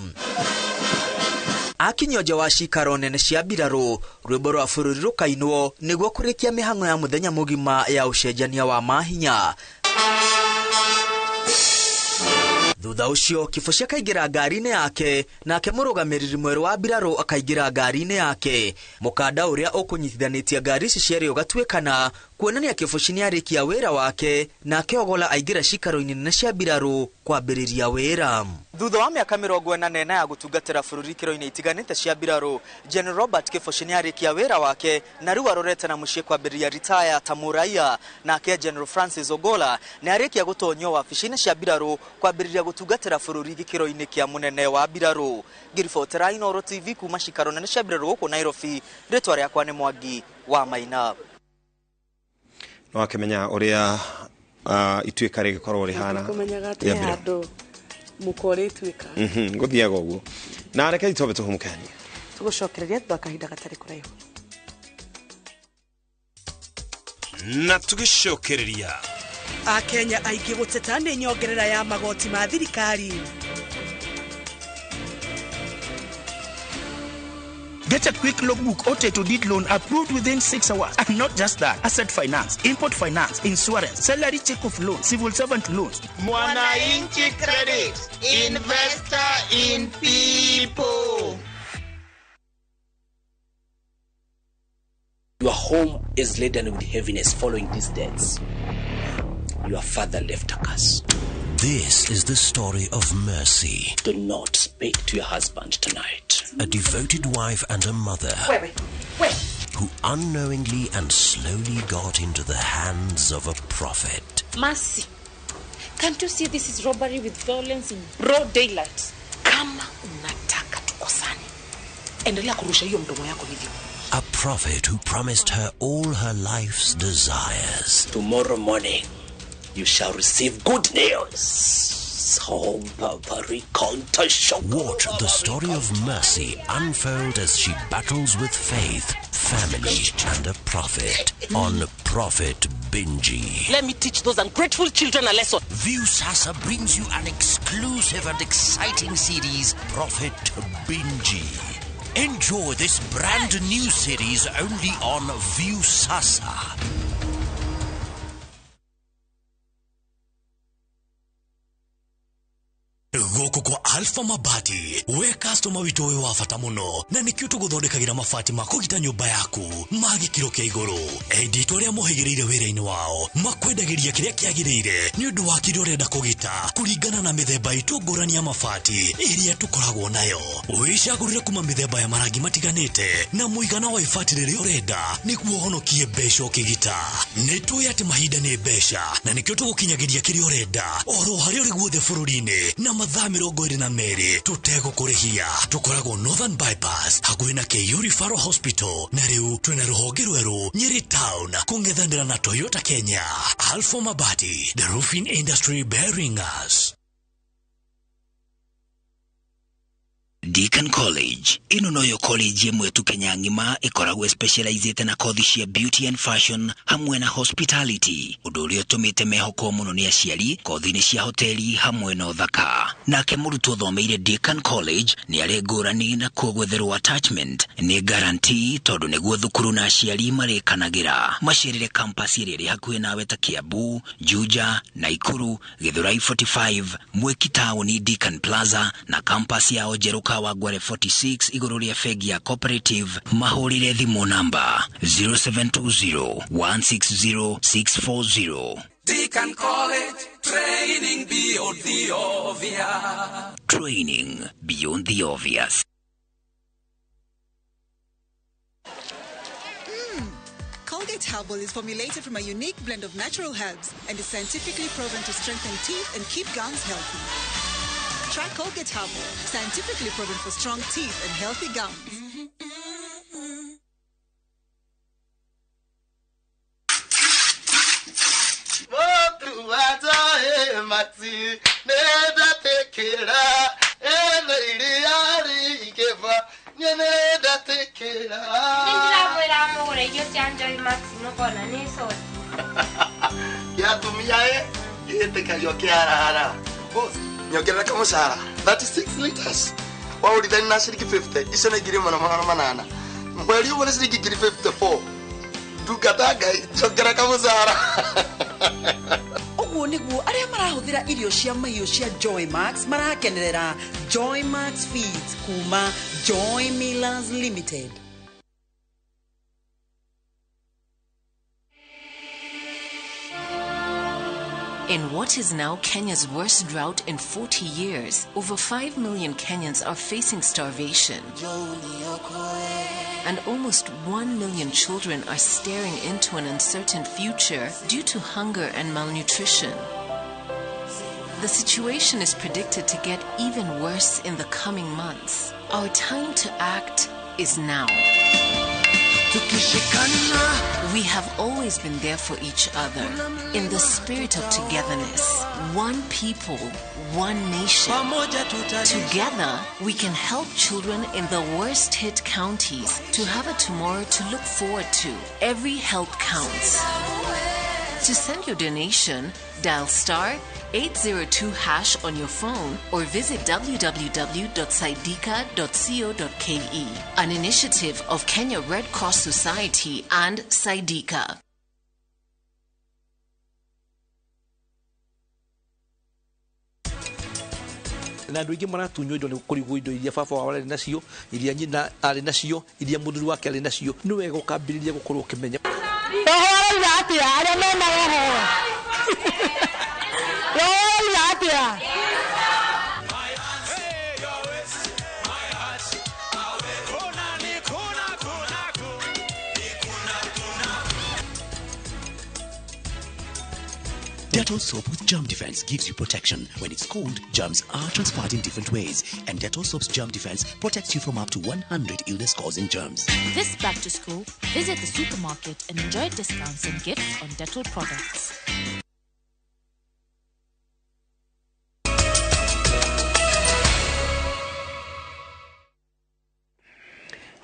Akinyio nja wa cikaro nene cia mbirarũ, rwĩmbo rwa bũrũri rũkainwo nĩguo kũrĩkia mĩhang'o ya mũthenya mũgima ya ũcenjania wa mahinya. Thutha ũcio Kibochi akaingĩra ngari-inĩ yake, nake mũrũgamĩrĩri mwerũ wa mbirarũ akaingĩra ngari-inĩ yake. Mũkanda ũrĩa ũkũnyitithanĩtie ngari ici cierĩ ũgatuĩkana kuonania Kibochi nĩarĩkia wĩra wake, nake Ogola aingĩra cikaro-inĩ nene cia mbirarũ kwambĩrĩria wĩra. Thutha wa mĩaka 44 ya gũtungatĩra bũrũri ikĩro-inĩ itiganĩte cia mbirarũ, General Robert Kĩboci nĩarĩkia wĩra wake na rĩu arorete na mũciĩ kwambĩrĩria ritaya ta mũraia. Nake General Francis Ogola nĩarĩkia gũtonyio wabici-inĩ cia mbirarũ kwambĩrĩria gũtungatĩra bũrũri gĩkĩro-inĩ kĩa mũnene wa mbirarũ. Ngĩribotera Inooro TV kuma cikaro nene cia mbirarũ gũkũ Nairobi, rĩtwa rĩakwa nĩ Mwangi wa Maina. No akĩmenya ũrĩa ituĩka rĩgĩkorwo rĩhana. Kũmenyaga atĩ handũ mukore ituĩka. Gũthiaga ũguo. Na reke itwambe tũhũmũkanie. Tũgũcokereria thutha kahinda gatarĩ kũraihu. Na tũgĩcokereria Akenya aingĩ gũteta nĩ nyongerera ya magoti ma thirikari. Get a quick logbook or title deed loan approved within 6 hours. And not just that, asset finance, import finance, insurance, salary check-off loan, civil servant loans. Mwananchi Credit, investor in people. Your home is laden with heaviness following these deaths. Your father left a curse. This is the story of Mercy. Do not speak to your husband tonight. A devoted wife and a mother. Wait. Who unknowingly and slowly got into the hands of a prophet. Mercy, can't you see this is robbery with violence in broad daylight? Kama unataka tukosane, endelea kurusha hiyo mdomo yako hivyo. A prophet who promised her all her life's desires. Tomorrow morning, you shall receive good news. Watch the story of Mercy unfold as she battles with faith, family, and a prophet on Prophet Binji. Let me teach those ungrateful children a lesson. Viusasa brings you an exclusive and exciting series, Prophet Binji. Enjoy this brand new series only on Viusasa. Gũkũ kwa Alpha Mabati, we customer witũ wĩ wa bata mũno, na nĩkĩo tũgũthondekagĩra mabati ma kũgita nyũmba yaku ma gĩkĩro kĩa igũrũ. Endi arĩa mohĩgĩrĩire wĩra-inĩ wao makwendagĩria kĩrĩa kĩagĩrĩire nĩ ũndũ wa kĩrĩa ũrenda kũgita kũringana na mĩthemba itũ ngũrani ya mabati ĩrĩa tũkoragwo nayo. Wĩcagũrĩre kuma mĩthemba ya marangi matiganĩte na mũigana wa ibati rĩrĩa ũrenda nĩguo ũhonokie mbeca ũkĩgita. Nĩ tũĩ atĩ mahinda nĩ mbeca na nĩkĩo tũgũkinyagĩria kĩrĩa ũrenda oro harĩa ũrĩ guothe bũrũri-inĩ na mathaa 22 tũtegũkũrĩhia. Tũkoragwo Northern Bypass hakuhĩ na KU Referral Hospital, na rĩu twĩna rũhonge rwerũ Nyeri Town kũng'ethanĩra na Toyota Kenya. Alpha Mabati, the roofing industry bearing us. Deacon College ĩno noyo college ĩmwe tu Kenya ng'ima ĩkoragwo specializĩte na kothi cia beauty and fashion hamwe na hospitality, ũndũ ũrĩa ũtũmĩte mehokwo mũno nĩ aciari kothi-inĩ cia hoteli hamwe na ũthaka. Nake mũrutwo ũthomeire Deacon College nĩ arĩ ngũrani na kuo gwetherwo attachment nĩ guarantee tondũ nĩguo thukuru na aciari marĩkanagĩra. Macerere campus ĩrĩa ĩrĩ hakuhĩ nawe ta Kiambu, Juja, Naikuru, Githurai 45, Mwiki Town, Deacon Plaza na campus yao njerũ Kawangware 46 igũrũ rĩa bengi ya Cooperative. Mahũrĩre thimũ namba 0720 160 640. Deacon College, training beyond the obvious. Training beyond the obvious. Colgate Herbal is formulated from a unique blend of natural herbs and is scientifically proven to strengthen teeth and keep gums healthy. Try Colgate Herbal, scientifically proven for strong teeth and healthy gums. Nyongerera kamushahara 36 liters waurithani na ciringi 50 icio nĩ 1800 mweri ũmwe nĩ ciringi 54 ndungata Ngai nyongerera kamushahara. Ũguo nĩguo arĩa marahũthĩra irio cia mahiũ cia Joy Max marakenerera Joy Max Feeds kuma Joy Millers Limited. In what is now Kenya's worst drought in 40 years, over 5 million Kenyans are facing starvation. And almost 1 million children are staring into an uncertain future due to hunger and malnutrition. The situation is predicted to get even worse in the coming months. Our time to act is now. We have always been there for each other in the spirit of togetherness. One people, one nation. Together, we can help children in the worst hit counties to have a tomorrow to look forward to. Every help counts. To send your donation, dial star 802 hash on your phone or visit www.saidika.co.ke. An initiative of Kenya Red Cross Society and Saidika. Na andå aingä maratunywo indo nä kå rigwo indo iria baba wao arä nacio, iria nyina arä nacio, iria må thuri wake arä nacio. Nä wega å kambä rä ria gå korwo å kä menya. Roho arauga atia arĩa mena roho? Roho arauga atia? Dettol soap with germ defense gives you protection. When it's cold, germs are transferred in different ways. And Dettol soap's germ defense protects you from up to 100 illness-causing germs. This back to school, visit the supermarket and enjoy discounts and gifts on Dettol products.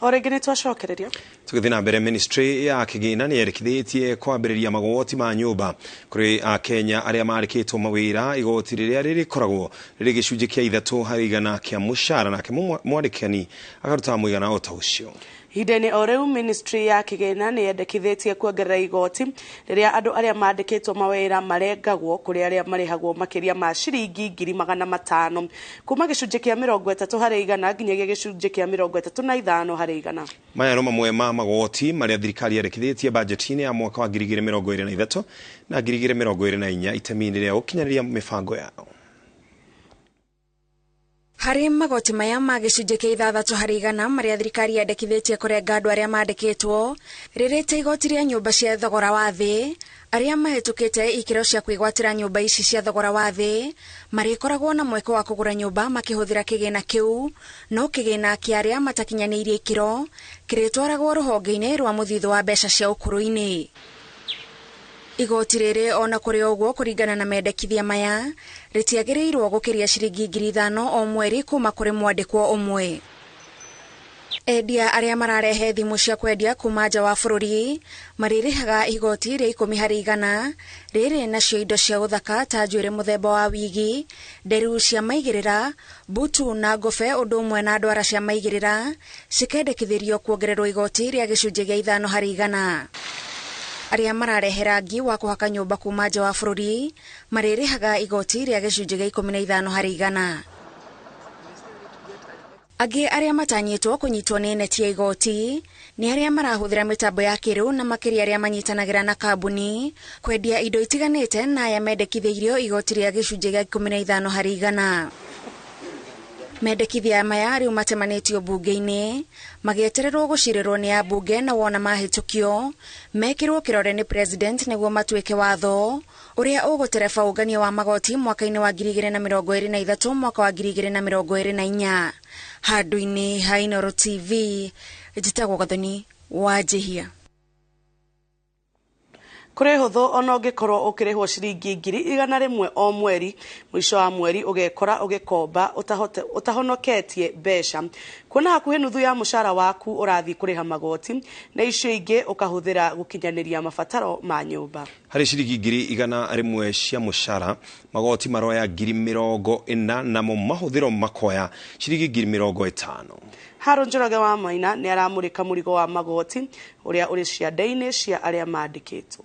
O rĩngĩ nĩ twacokereria. Tũgĩthiĩ na mbere, ministry ya kĩgĩna nĩ yerĩkithĩtie kwambĩrĩria magoti ma nyũmba kũrĩ akenya arĩa marĩkĩtwo mawĩra, igoti rĩrĩa rĩrĩkoragwo rĩrĩ gĩcunjĩ kĩa 3% kĩa mũcara, nake mwandĩkani akaruta mũigana o ta ũcio. Ihinda-inĩ o rĩu, ministry ya kĩgĩna nĩ yendekithĩtie kuongerera igoti rĩrĩa andũ arĩa mandĩkĩtwo mawĩra marengagwo kũrĩ arĩa marĩhagwo makĩria ma ciringi 500,000 kuma gĩcunjĩ kĩa 30% nginyagia gĩcunjĩ kĩa 35%. Maya no mamwe ma magoti marĩa thirikari yendekithĩtie bajeti-inĩ ya mwaka wa 2023 na 2024 itemi-inĩ rĩa gũkinyanĩria mĩbango yao. Harĩ magoti maya ma gĩcunjĩ kĩa 6% marĩa thirikari yendekithĩtie kũrenga andũ arĩa mandĩkĩtwo, rĩrĩte igoti rĩa nyũmba cia thogora wa thĩ, arĩa mahĩtũkĩte ikĩro cia kwĩgwatĩra nyũmba ici cia thogora wa thĩ marĩkoragwo na mweke wa kũgũra nyũmba makĩhũthĩra kĩgĩna kĩu, no kĩgĩna kĩa arĩa matakinyanĩirie ikĩro kĩrĩtwaragwo rũhonge-inĩ rwa mũthithũ wa mbeca cia ũkũrũ-inĩ. Igoti rĩrĩ ona kũrĩ ũguo, kũringana na mendekithia maya, rĩtiagĩrĩirwo gũkĩria ciringi 5,000 o mweri kuma kũrĩ mwandĩkwo ũmwe. Endia arĩa mararehe thimũ cia kwendia kuma nja wa bũrũri marĩrĩhaga igoti rĩa 10% rĩrĩ nacio indo cia ũthaka ta njuĩrĩ mũthemba wa wigi, nderu cia maigĩrĩra, butu na ngobe ũndũ ũmwe na ndwara cia maigĩrĩra cikendekithĩrio kuongererwo igoti rĩa gĩcunjĩ gĩa 5%. Arĩa mararehe rangi wa kũhaka nyũmba kuma nja wa bũrũri marĩrĩhaga igoti rĩa gĩcunjĩ gĩa 15%. Angĩ arĩa matanyĩtwo kũnyitwo nĩ neti ya igoti nĩ arĩa marahũthĩra mĩtambo ya kĩrĩu na makĩria arĩa manyitanagĩra na kambuni kwendia indo itiganĩte na aya mendekithĩirio igoti rĩa gĩcunjĩ gĩa 15%. Mendekithia maya rĩu matemanĩtio bunge-inĩ magĩetererwo gũcirĩrwo nĩ ambunge na wona mahĩtũkio mekĩrwo kĩrore nĩ president nĩguo matuĩke watho ũrĩa ũgũtereba ũngania wa magoti mwaka-inĩ wa 2023 mwaka wa 2024. Handũ-inĩ ha Inooro TV, njĩtagwo Gathoni wa Njihia. Kũrĩ hũthũ ona ũngĩkorwo ũkĩrĩhwo ciringi 100,000 o mweri, mũico wa mweri ũgekora ũgĩkomba ũtahonoketie mbeca. Kuona hakuhĩ nuthu ya mũcara waku ũrathiĩ kũrĩha magoti na icio ingĩ ũkahũthĩra gũkinyanĩria mabataro ma nyũmba. Harĩ ciringi 100,000 cia mũcara, magoti maroya 40,000 namo mahũthĩro makoya ciringi 50,000. Haron Njoroge wa Maina nĩ aramũrĩka mũrigo wa magoti ũrĩa ũrĩ ciande-inĩ cia arĩa mandĩkĩtwo.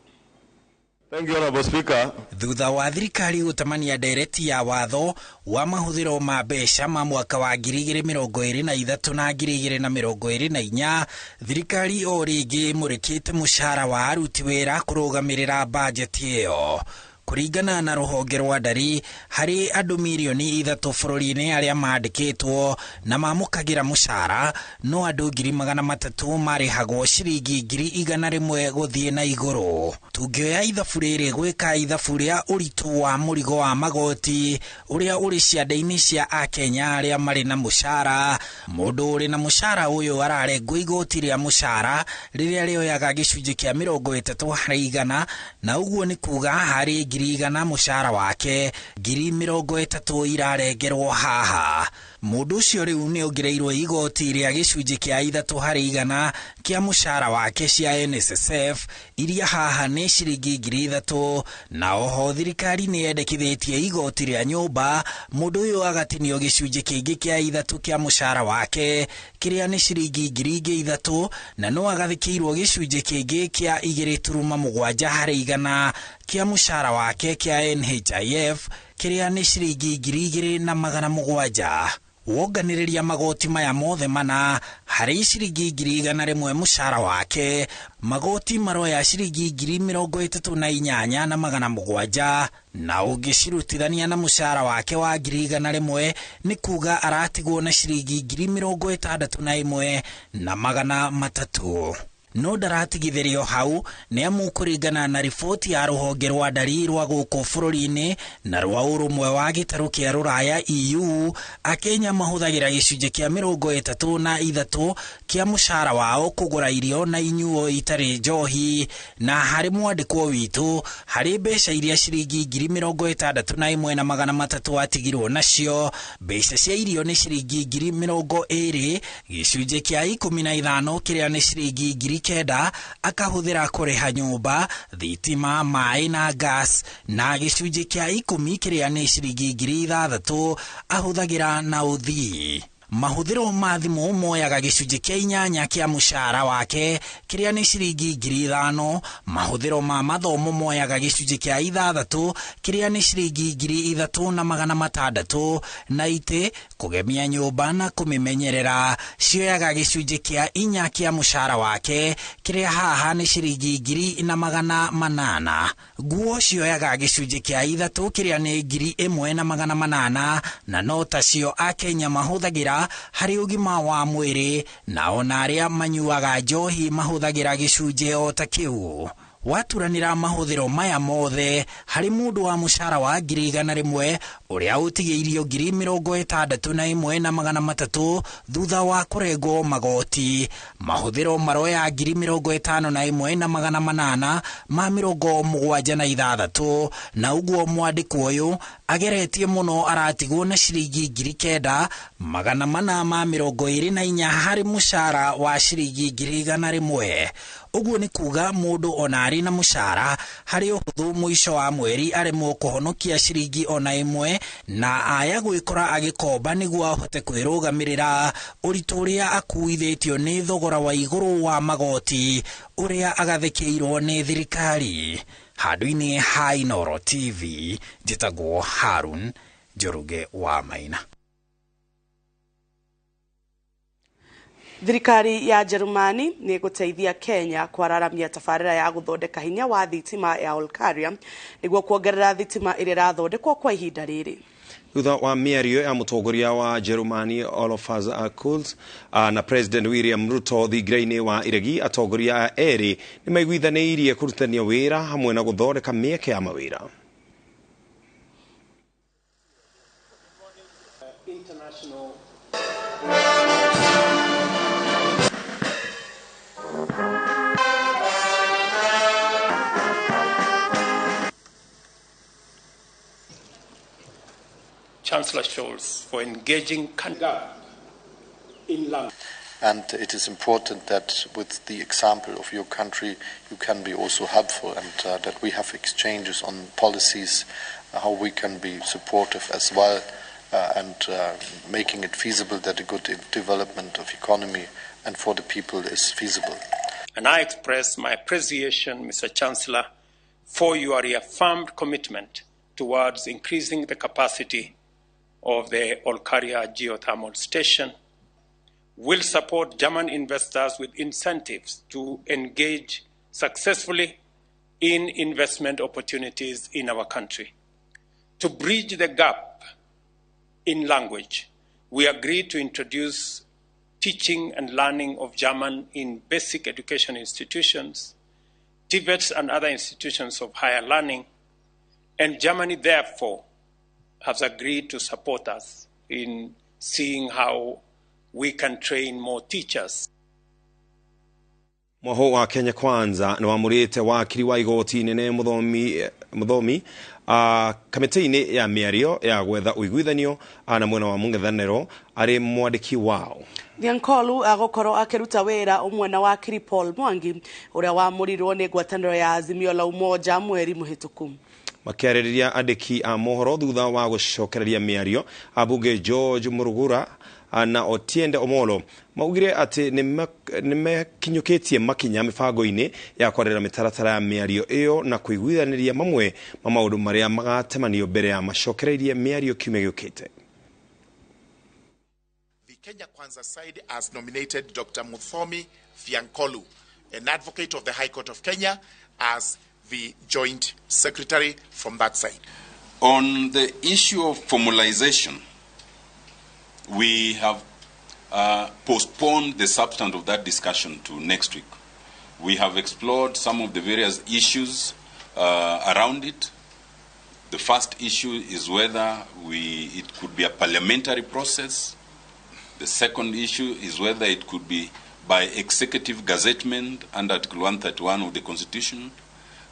Thank you, Honorable Speaker. Thutha wa thirikari gũtamania ndereti ya watho wa mahũthĩro ma mbeca ma mwaka wa 2023 na 2024, thirikari o rĩngĩ ĩmũrĩkĩte mũcara wa aruti wĩra kũrũgamĩrĩra bajeti ĩyo. Kũringana na rũhonge rwa ndari, harĩ andũ mirioni 3 bũrũri-inĩ arĩa mandĩkĩtwo na mamũkagĩra mũcara, no andũ 300,000 marĩhagwo ciringi 100,000 gũthiĩ na igũrũ. Tũngĩoya ithabu rĩrĩ gwĩka ithabu rĩa ũritũ wa mũrigo wa magoti ũrĩa ũrĩ ciande-inĩ cia akenya arĩa marĩ na mũcara, mũndũ ũrĩ na mũcara ũyũ ararengwo igoti rĩa mũcara rĩrĩa rĩoyaga gĩcunjĩ kĩa 30%, na ũguo nĩ kuga harĩ 100,000 mũcara wake 30,000 irarengerwo haha. Mũndũ ũcio rĩu nĩ ongereirwo igoti rĩa gĩcunjĩ kĩa 3% kĩa mũcara wake cia NSSF iria haha nĩ ciringi 3,000, na oho thirikari nĩ yendekithĩtie igoti rĩa nyũmba mũndũ ũyũ agatinio gĩcunjĩ kĩngĩ kĩa 3 kĩa mũcara wake kĩrĩa nĩ ciringi 3,000, na no agathĩkĩirwo gĩcunjĩ kĩngĩ kĩa 2.7% kĩa mũcara wake kĩa NHIF kĩrĩa nĩ ciringi 2,700. Wonganĩrĩria magoti maya mothe mana harĩ ciringi 100,000 mũcara wake, magoti maroya ciringi 38,700, na ũngĩcirutithania na mũcara wake wa 100,000 nĩ kuga aratigwo na ciringi 61,300. No ndaratigithĩrio hau nĩ amu kũringana na riboti ya rũhonge rwa ndari rwa gũkũ bũrũri-inĩ na rwa ũrũmwe wa gĩtarũ kĩa rũraya EU, akenya mahũthagĩra gĩcunjĩ kĩa 33 kĩa mũcara wao kũgũra irio na inyuo itarĩ njohi, na harĩ mwandĩkwo witũ harĩ mbeca iria ciringi 61,300 atigirwo nacio, mbeca cia irio nĩ ciringi 20,000, gĩcunjĩ kĩa 15 kĩrĩa nĩ ciringi 9,000 akahũthĩra kũrĩha nyũmba, thitima, maĩ na gas, na gĩcunjĩ kĩa 10 kĩrĩa nĩ ciringi 6,000 ahũthagĩra na ũthii. Mahũthĩro ma thimũ moyaga gĩcunjĩ kĩa 8 kĩa mũcara wake kĩrĩa nĩ ciringi 5,000, mahũthĩro ma mathomo moyaga gĩcunjĩ kĩa 6 kĩrĩa nĩ ciringi 3,600, na itĩ kũgemia nyũmba na kũmĩmenyerera cioyaga gĩcunjĩ kĩa 4 kĩa mũcara wake kĩrĩa haha nĩ ciringi 1,800. Nguo cioyaga gĩcunjĩ kĩa 3 kĩrĩa nĩ 1,800, na no tacio akenya mahũthagĩra harĩ ũgima wa mwĩrĩ, na ona arĩa manyuaga njohi mahũthagĩra gĩcunjĩ o ta kĩu. Waturanĩra mahũthĩro maya mothe harĩ mũndũ wa mũcara wa 100,000 ũrĩa ũtigĩirio 61,300 thutha wa kũrengwo magoti, mahũthĩro maroya 51,876, na ũguo mwandĩkwo ũyũ ageretie mũno aratigwo na ciringi 9,424 harĩ mũcara wa ciringi 100,000. Ũguo nĩ kuga mũndũ ona arĩ na mũcara harĩ ũhũthũ mũico wa mweri aremwo kũhonokia ciringi ona ĩmwe, na aya gwĩkora agĩkomba nĩguo ahote kwĩrũgamĩrĩra ũritũ ũrĩa akuithĩtio nĩ thogora wa igũrũ wa magoti ũrĩa agathĩkĩirwo nĩ thirikari. Handũ-inĩ ha Inooro TV, njĩtagwo Harun Njoroge wa Maina. Thirikari ya Jerumani nĩ ĩgũteithia Kenya kwararamia tabarĩra ya gũthondeka hinya wa thitima ya Olkaria nĩguo kuongerera thitima ĩrĩa ĩrathondekwo kwa ihinda rĩrĩ. Thutha wa mĩario ya mũtongoria wa Jerumani Olaf Scholz na President William Ruto thingira-inĩ wa iregi, atongoria erĩ nĩ maiguithanĩirie kũrutithania wĩra hamwe na gũthondeka mĩeke ya mawĩra. Chancellor Scholz for engaging in London. And it is important that with the example of your country, you can be also helpful, and that we have exchanges on policies, how we can be supportive as well, and making it feasible that a good development of economy and for the people is feasible. And I express my appreciation, Mr. Chancellor, for your reaffirmed commitment towards increasing the capacity of the Olkaria geothermal station, will support German investors with incentives to engage successfully in investment opportunities in our country. To bridge the gap in language, we agreed to introduce teaching and learning of German in basic education institutions, TVETs and other institutions of higher learning, and Germany therefore has agreed to support us in seeing how we can train more teachers. Mwaho wa Kenya Kwanza nĩ wamũrĩte wakiri wa igoti inene Muthomi kamĩtĩ-inĩ ya mĩario ya gwetha ũiguithanio na mwena wa mũng'ethanĩro arĩ mwandĩki wao. Thiankolu agũkorwo akĩruta wĩra ũmwe na wakiri Paul Mwangi ũrĩa wamũrirwo nĩ ngwatanĩro ya Azimio la Umoja mweri mũhĩtũku. Makĩarĩrĩria andĩki a mohoro thutha wa gũcokereria mĩario, ambunge George Murugura na Otiende Omolo maugire atĩ nĩmekinyũkĩtie makinya mĩbango-inĩ ya kwarĩra mĩtaratara ya mĩario ĩyo na kũiguithanĩria mamwe ma maũndũ marĩa magatemanio mbere ya macokereirie mĩario kiumia gĩũkĩte. The Kenya Kwanza side has nominated Dr. Muthomi Thiankolu, an advocate of the High Court of Kenya, as the joint secretary from that side. On the issue of formalization, we have postponed the substance of that discussion to next week. We have explored some of the various issues around it. The first issue is whether it could be a parliamentary process. The second issue is whether it could be by executive gazettement under Article 131 of the Constitution.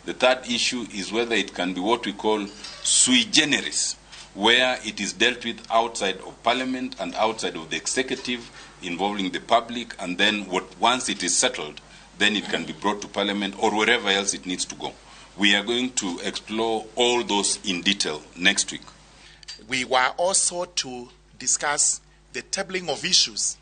The third issue is whether it can be what we call sui generis, where it is dealt with outside of parliament and outside of the executive, involving the public, and then once it is settled, then it can be brought to parliament or wherever else it needs to go. We are going to explore all those in detail next week. We were also to discuss the tabling of issues.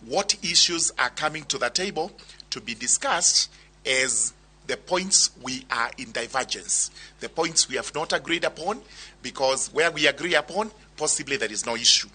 What issues are coming to the table to be discussed as the points we are in divergence, the points we have not agreed upon, because where we agree upon, possibly there is no issue.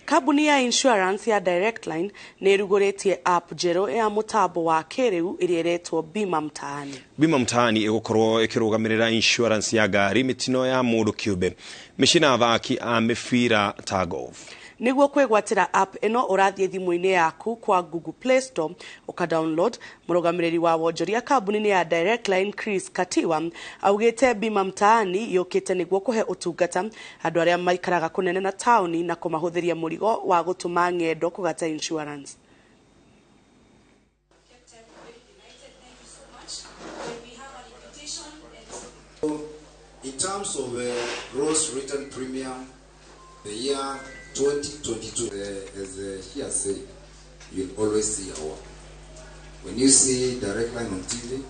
Kambuni ya insurance ya Direct Line nĩ ĩrugũrĩtie app njerũ ya mũtambo wa kĩrĩu ĩrĩa ĩretwo Bima Mtaani. Bima Mtaani ĩgũkorwo ĩkĩrũgamĩrĩra insurance ya ngari, mĩtino ya mũndũ kĩũmbe, mĩciĩ na athaki a mĩbira ta golf. Nĩguo kwĩgwatĩra app ĩno ũrathiĩ thimũ-inĩ yaku kwa Google Play Store ũka download. Mũrũgamĩrĩri wa wonjoria kambuni-inĩ ya Direct Line Chris Katiwa augĩte Bima Mtaani yũkĩte nĩguo kũhe ũtungata andũ arĩa maikaraga kũnene na taũni na kũmahũthĩria mũrigo wa gũtũma ng'endo kũgata insurance. In terms of gross written premium, the year 2022, as he has said, you'll always see our. When you see Direct Line on TV,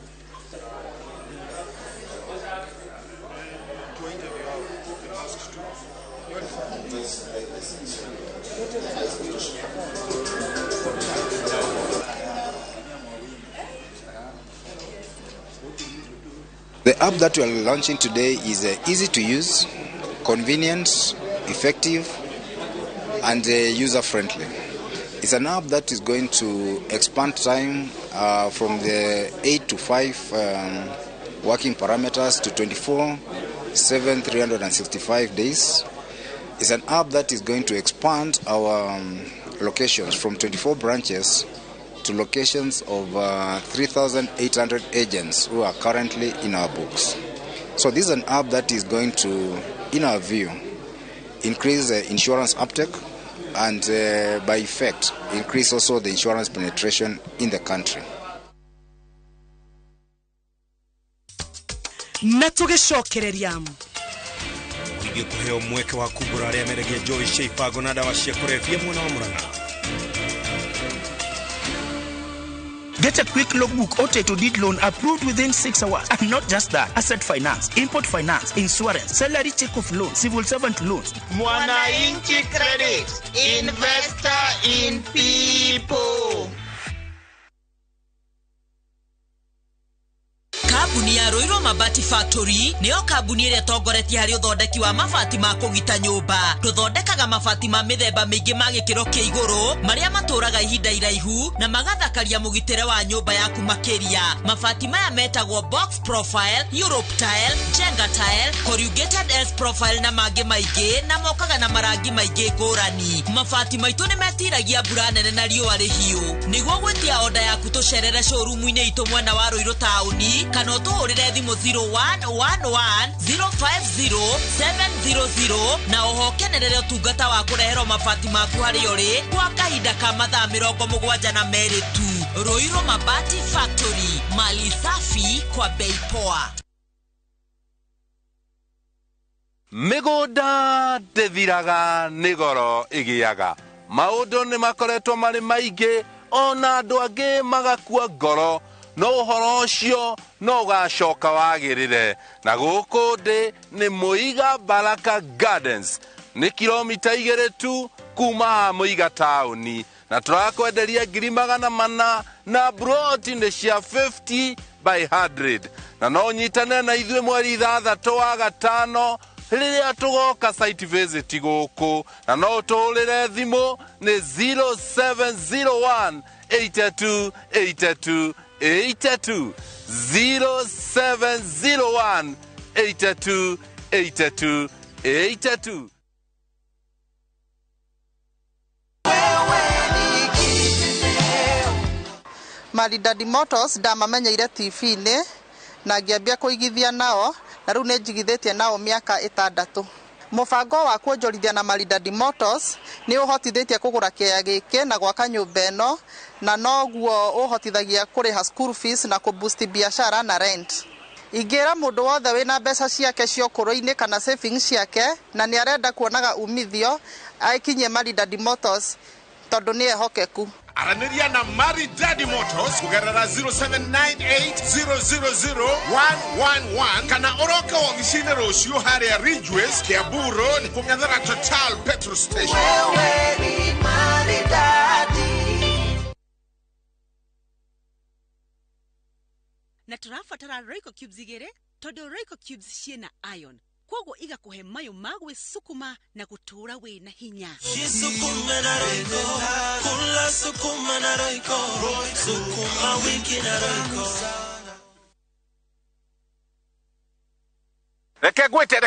the app that we are launching today is easy to use, convenient, effective, and user-friendly. It's an app that is going to expand time from the 8 to 5 working parameters to 24/7, 365 days. It's an app that is going to expand our locations from 24 branches to locations of 3,800 agents who are currently in our books. So this is an app that is going to, in our view, increase insurance uptake and by effect increase also the insurance penetration in the country. Na tũgĩcokereria mũingĩ kũheo mweke wa kumbũra arĩa mendagia njohi cia ibango na ndawa cia kũrebia mwena wa Murang'a. Get a quick logbook or title deed loan approved within 6 hours. And not just that, asset finance, import finance, insurance, salary check-off loan, civil servant loans. Mwananchi Credit, investor in people. Kambuni ya Ruiru Mabati Factory nĩyo kambuni ĩrĩa ĩtongoretie harĩ ũthondeki wa mabati ma kũgita nyũmba. Tũthondekaga mabati ma mĩthemba mĩingĩ ma gĩkĩro kĩa igũrũ marĩa matũraga ihinda iraihu na magathakaria mũgitĩre wa nyũmba yaku makĩria. Mabati maya metagwo box profile, Europe tile, Jenga tile, corrugated S profile na mangĩ maingĩ, na mokaga na marangi maingĩ ngũrani. Mabati maitũ nĩ metiragia mbura nene na riũa rĩhiũ. Nĩguo gwĩtia oda yaku tũcerere showroom-inĩ itũ mwena wa Ruiru taũni kana ũtũhũrĩre thimũ 0111 050 700 na oho kenerere ũtungata wa kũreherwo mabati maku harĩa ũrĩ kwa kahinda ka mathaa 72 tu. Ruiru Mabati Factory, mali safi kwa bei poa. Mĩgũnda ndĩthiraga nĩ goro ĩgĩaga. Maũndũ nĩ makoretwo marĩ maingĩ ona andũ angĩ magakua ngoro, no ũhoro ũcio no ũgacoka wagĩrĩre. Na gũkũ ndĩ nĩ Mũiga Baraka Gardens, nĩ kilomita 2 tu kuma Mũiga taũni, na tũrakwenderia 400,000 na broti nĩ cia 50 by 100. Na no ũnyitane na ithuĩ mweri 6 wa gatano rĩrĩa tũgoka site visit gũkũ, na no ũtũhũrĩre thimũ nĩ 0701 82 82 82, 0701 82 82 82. Maridadi Motors ndamamenyeire TV-inĩ na ngĩambia kũigithia nao, na rĩu nĩ njigithĩtie nao mĩaka 6. Mũbango wa kuonjorithia na Maridadi Motors nĩ ũhotithĩtie kũgũra kĩea gĩkĩ na gwaka nyũmba ĩno, na noguo ũhotithagia kũrĩha school fees na kũboost biashara na rent. Ingĩra mũndũ wothe wĩna mbeca ciake cia ũkũrũ-inĩ kana savings ciake na nĩ arenda kuonaga umithio aikinyie Maridadi Motors tondũ nĩ ehokeku. Aranĩria na Maridadi Motors kũgerera 0798000111 kana ũroke wabici-inĩ rũciũ harĩa Ridgeways, Kiambu Road, kũng'ethera Total petrol station. Wewe ni Maridadi. Na tũrabatara Royco Cubes 2 tondũ Royco Cubes ciĩna iron, kwoguo igakũhe mayũ ma gwĩsukuma na gũtũũra wĩna hinya. Jisukume na Royco, kula sukuma na Royco, sukuma wiki na Royco. Reke gwĩte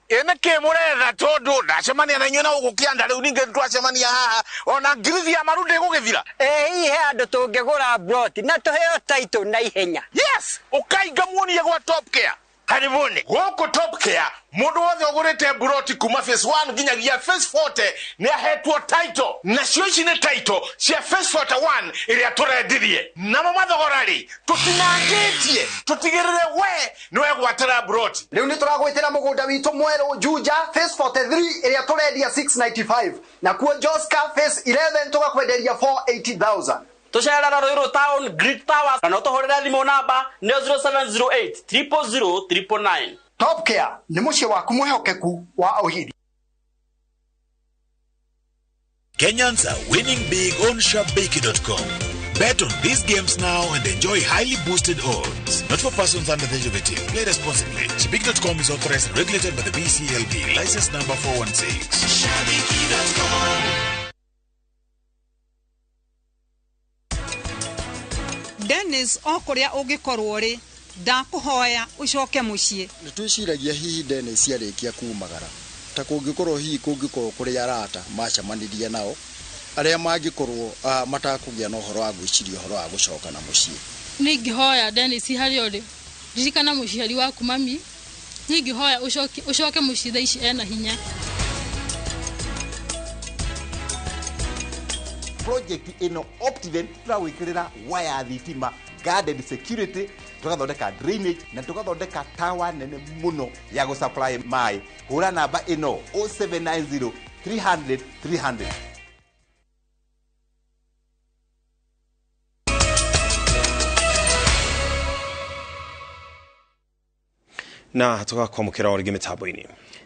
ĩ nĩkĩ mũretha tondũ ndacemania na inyuĩ na gũkũ kĩanda rĩu ningĩ twacemania haha ona ngirithi ya maru ndĩgũgĩthira. Ĩ hihi he andũ tũngĩgũra broti na tũheo title na ihenya. Yes, ũkainga muonie gwa Top Care. Karibuni gũkũ Top Care, mũndũ wothe ũgũrĩte broti kuma phase 1 nginyagia phase 40 nĩ ahetwo title, nacio ici nĩ title cia phase 41 ĩrĩa tũrendirie. Namo mathogora rĩ tũtinangĩtie, tũtigĩrĩre we nĩ wegwatĩra broti. Rĩu nĩ tũragwĩtĩra mũgũnda witũ mwerũ Juja phase 43 ĩrĩa tũrendia 695, na kuo Joska phase 11 tũgakwenderia 480,000. Tũcerera Ruiru Town Great Towers kana ũtũhũrĩre thimũ namba nĩ 0708 000 999. Top Care nĩ mũciĩ waku mwĩhokeku wa ũhiri. Kenyans are winning big on Shabiki.com. Bet on these games now and enjoy highly boosted odds. Not for persons under the age of 18. Play responsibly. Shabiki.com is authorized and regulated by the BCLB. License number 416. Shabiki.com. Dennis, o kũrĩa ũngĩkorwo rĩ, ndakũhoya ũcoke mũciĩ. Nĩ twĩciragia hihi Dennis arĩkia kumagara ta kũngĩkorwo hihi kũngĩkorwo kũrĩ arata macemanirie nao arĩa mangĩkorwo matakũgĩa na ũhoro wa gwĩciria ũhoro wa gũcoka na mũciĩ. Nĩ ingĩhoya Dennis harĩa ũrĩ, ririkana mũciari waku mami, nĩ ingĩhoya ũcoke mũciĩ thaa ici ena hinya. Project ĩno Optiven tũragwĩkĩrĩra waya thitima, guarded security, tũgathondeka drainage na tũgathondeka tower nene mũno ya gũsupply maĩ. Hũra namba ĩno 0790 300 300. Na tugakwamũkĩra o rĩngĩ mĩtambo-inĩ.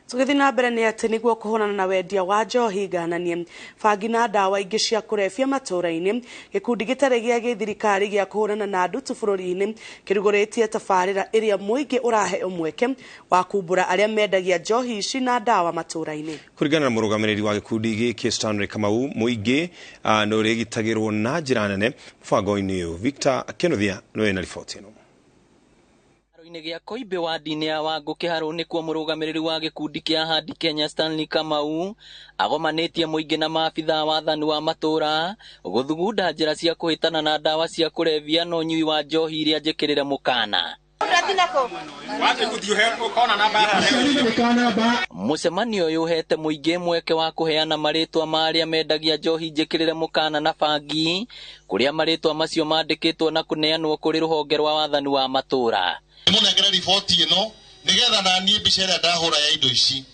Tũgĩthiĩ na mbere nĩ atĩ nĩguo kũhũrana na wendia wa njohi ngananie bangi na ndawa ingĩ cia kũrebia matũũra-inĩ, gĩkundi gĩtarĩ gĩa gĩthirikari gĩa kũhũrana na ndutu bũrũri-inĩ kĩrugũrĩtie tabarĩra ĩrĩa mũingĩ ũraheo mweke wa kumbũra arĩa mendagia njohi ici na ndawa matũũra-inĩ. Kũringana na mũrũgamĩrĩri wa gĩkundi gĩkĩ Stanley Kamau, mũingĩ nĩ ũrĩgitagĩrwo na njĩra nene mũbango-inĩ ũyũ. Victor Kenothia nĩwe na riboti ĩno. Kĩharo-inĩ gĩa Koimbe wadi-inĩ ya Wangũ Kĩharũ nĩkuo mũrũgamĩrĩri wa gĩkundi kĩa Ahadi Kenya Stanley Kamau agomanĩtie mũingĩ na maabithaa wathani wa matũũra gũthugunda njĩra cia kũhĩtana na ndawa cia kũrebia na ũnyui wa njohi iria njĩkĩrĩre mũkana. Mũcemanio ũyũ ũhete mũingĩ mweke wa kũheana marĩtwa ma arĩa mendagia njohi njĩkĩrĩre mũkana na bangi, kũrĩa marĩtwa macio mandĩkĩtwo na kũneanwo kũrĩ rũhonge rwa wathani wa matũũra. Mũnengere riboti ĩno nĩgetha na niĩ mbica ĩrĩa ndahũra ya indo ici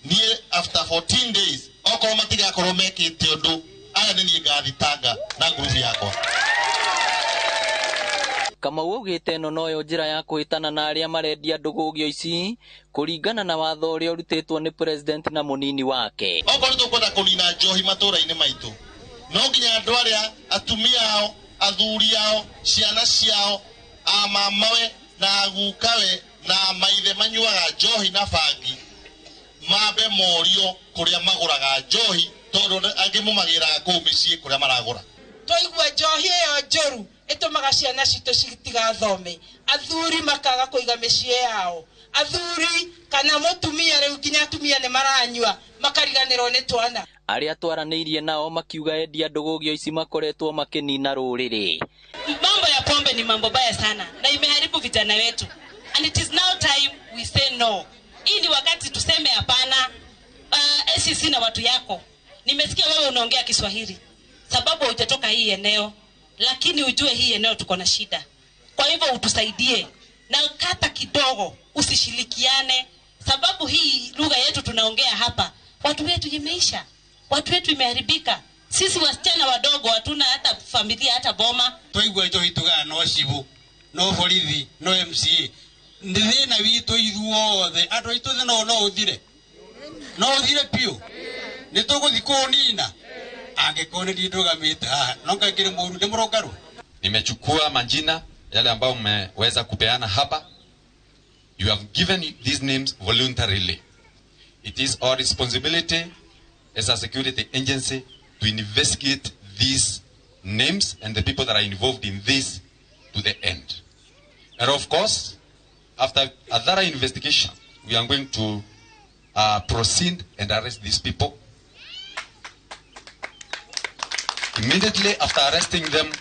niĩ after 14 days okorwo matigakorwo mekĩte ũndũ aya nĩ niĩ ngathitanga na ngurubu yakwa. Kamau augĩte ĩno noyo njĩra ya kũhĩtana na arĩa marendia ndũgũgio ici kũringana na watho ũrĩa ũrutĩtwo nĩ president na mũnini wake. Okorwo nĩtũkwenda kũnina njohi matũũra-inĩ maitũ no nginya andũ arĩa atumia ao, athuri ao, ciana ciao, amamawe na gukawe na maithe manyuaga njohi na bangi mambe morio kũrĩa magũraga njohi tondũ angĩ mũmagĩraga kũu mĩciĩ kũrĩa maragũra. Twaigua njohi ĩyo njũru ĩtũmaga ciana citũ citigathome, athuri makaga kũiga mĩciĩ yao, athuri kana mũtumia rĩu nginya atumia nĩ maranyua makariganĩrwo nĩ twana. Arĩa twaranĩirie nao makiuga endia ndũgũgio ici makoretwo makĩnina rũrĩrĩ. Mambo ya pombe ni mambo baya sana na imeharibu vijana wetu, and it is now time we say no. Hii ni wakati tuseme hapana. SCC na watu yako, nimesikia wewe unaongea Kiswahili sababu hujatoka hii eneo, lakini ujue hii eneo tuko na shida. Kwa hivyo utusaidie na kata kidogo, usishirikiane sababu hii lugha yetu tunaongea hapa, watu wetu imeisha, watu wetu imeharibika. Sisi wasichana wadogo hatuna hata familia hata boma. Twaigua njohi tugaga no cibu no borithi no MCA nĩ thĩna witũ ithuothe andũ aitũ thĩna no ũthire, no ũthire biũ, nĩ tũgũthiĩ kũũnina angĩkorwo nĩ niĩ ndũgamĩte haha no ngangĩrĩ mũru nĩ mũrũngarũ. Nimechukua majina yale ambayo mmeweza kupeana hapa. You have given these names voluntarily. It is our responsibility as a security agency to investigate these names and the people that are involved in this to the end. And of course, after a thorough investigation, we are going to proceed and arrest these people. Immediately after arresting them,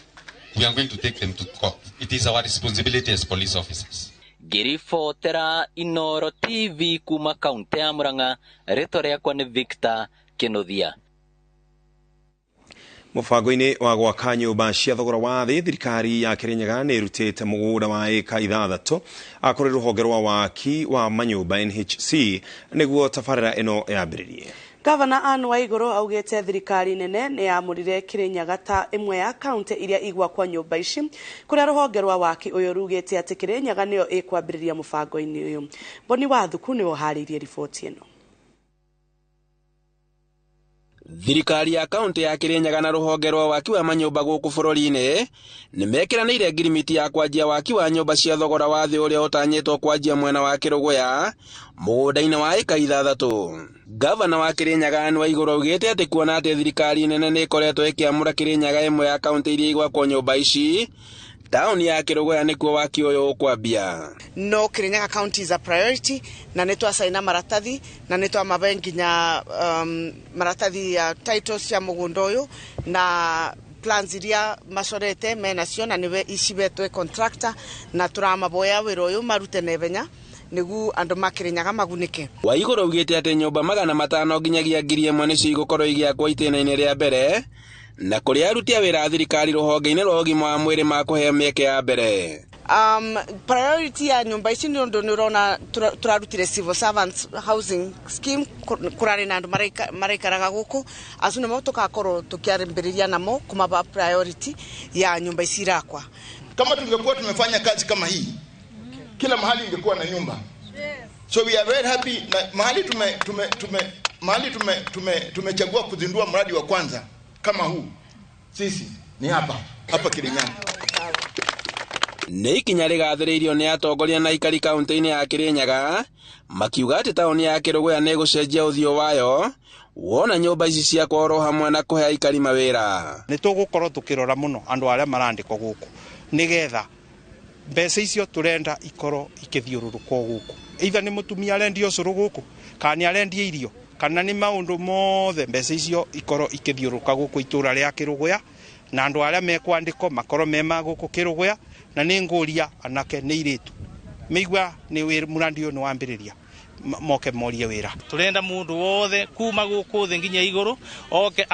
we are going to take them to court. It is our responsibility as police officers. Ngĩribotera Inoro TV kuma kaunti ya Murang'a, rĩtwa rĩakwa nĩ Victor Kĩnuthia. Mũbango-inĩ wa gwaka nyũmba cia thogora wa thĩ, thirikari ya Kirinyaga nĩ ĩrutĩte mũgũnda wa ĩka 6 kũrĩ rũhonge rwa waki wa manyũmba NHC nĩguo tabarĩra ĩno yambĩrĩrie. Gavana Anne Waiguru augĩte thirikari nene nĩ yamũrire Kirinyaga ta ĩmwe ya kaunti iria igwakwa nyũmba ici, kũrĩa rũhonge rwa waki ũyũ rugĩte atĩ Kirinyaga nĩyo ĩkwambĩrĩria mũbango-inĩ ũyũ. Boni Wathuku nĩwe ũharĩirie riboti ĩno. Thirikari ya kaunti ya Kirinyaga na rũhonge rwa waki wa manyũmba gũkũ bũrũri-inĩ nĩ mekĩranĩire ngirimiti ya kwanjia waki wa nyũmba cia thogora wa thĩ ũrĩa ũtanyĩtwo kwanjia mwena wa Kĩrũgũya mũgũnda-inĩ wa ĩka 6. Gavana wa Kirinyaga Anne Waiguru augĩte atĩ kuona atĩ thirikari nene nĩ ĩkoretwo ĩkĩamũra Kirinyaga ĩmwe ya kaunti iria igwakwo nyũmba ici, taũni ya Kĩrũgũya nĩkuo waki ũyũ ũkwambia. No Kirinyaga County is a priority na nĩ twacaina maratathi na nĩ twamabe nginya maratathi ya titles cia mũgũnda ũyũ na plans iria macorete menacio na nĩwe icibetwe contractor na tũramaboya wĩra ũyũ marute naihenya nĩguo andũ ma Kirinyaga magunĩke. Waiguru augĩte atĩ nyũmba 500 nginyagia 1000 nĩcio igũkorwo igĩakwo itĩna-inĩ rĩa mbere na kũrĩa aruti a wĩra a thirikari rũhonge-inĩ rwa ũgima wa mwĩrĩ makũheo mĩeke ya mbere. Priority ya nyũmba ici nĩ ũndũ nĩ ũrona tũrarutire civil servants housing scheme kũrarĩ na andũ maraikaraga gũkũ acio nĩmo tũgakorwo tũkĩambĩrĩria namo kũmaba priority ya nyũmba ici irakwa. Kama tungekuwa tumefanya kazi kama hii, kila mahali ingekuwa na nyumba. So we are very happy na mahali tumechagua kuzindua mradi wa kwanza kama huu sisi ni hapa hapa Kirinyaga. Nĩ ikinya rĩgathĩrĩirio nĩ atongoria na aikari kaunti-inĩ ya Kirinyaga makiuga atĩ taũni ya Kĩrũgũya nĩ ĩgũcenjia ũthiũ wayo wona nyũmba ici ciakwo oro hamwe na kũhe aikari mawĩra. Nĩ tũgũkorwo tũkĩrora mũno andũ arĩa marandĩkwo gũkũ nĩgetha mbeca icio tũrenda ikorwo ikĩthiũrũrũkwo gũkũ, either nĩ mũtumia arendia ũcũrũ gũkũ kana nĩ arendia irio kana nĩ maũndũ mothe, mbeca icio ikorwo ikĩthiũrũrũka gũkũ itũra rĩa Kĩrũgũya na andũ arĩa mekwandĩkwo makorwo me ma gũkũ Kĩrũgũya. Na nĩ ngũria anake nĩ irĩtu mĩigua nĩ mũrandi ũyũ nĩ wambĩrĩria moke morie wĩra. Turenda mundu wothe kuma guku thi nginya iguru oke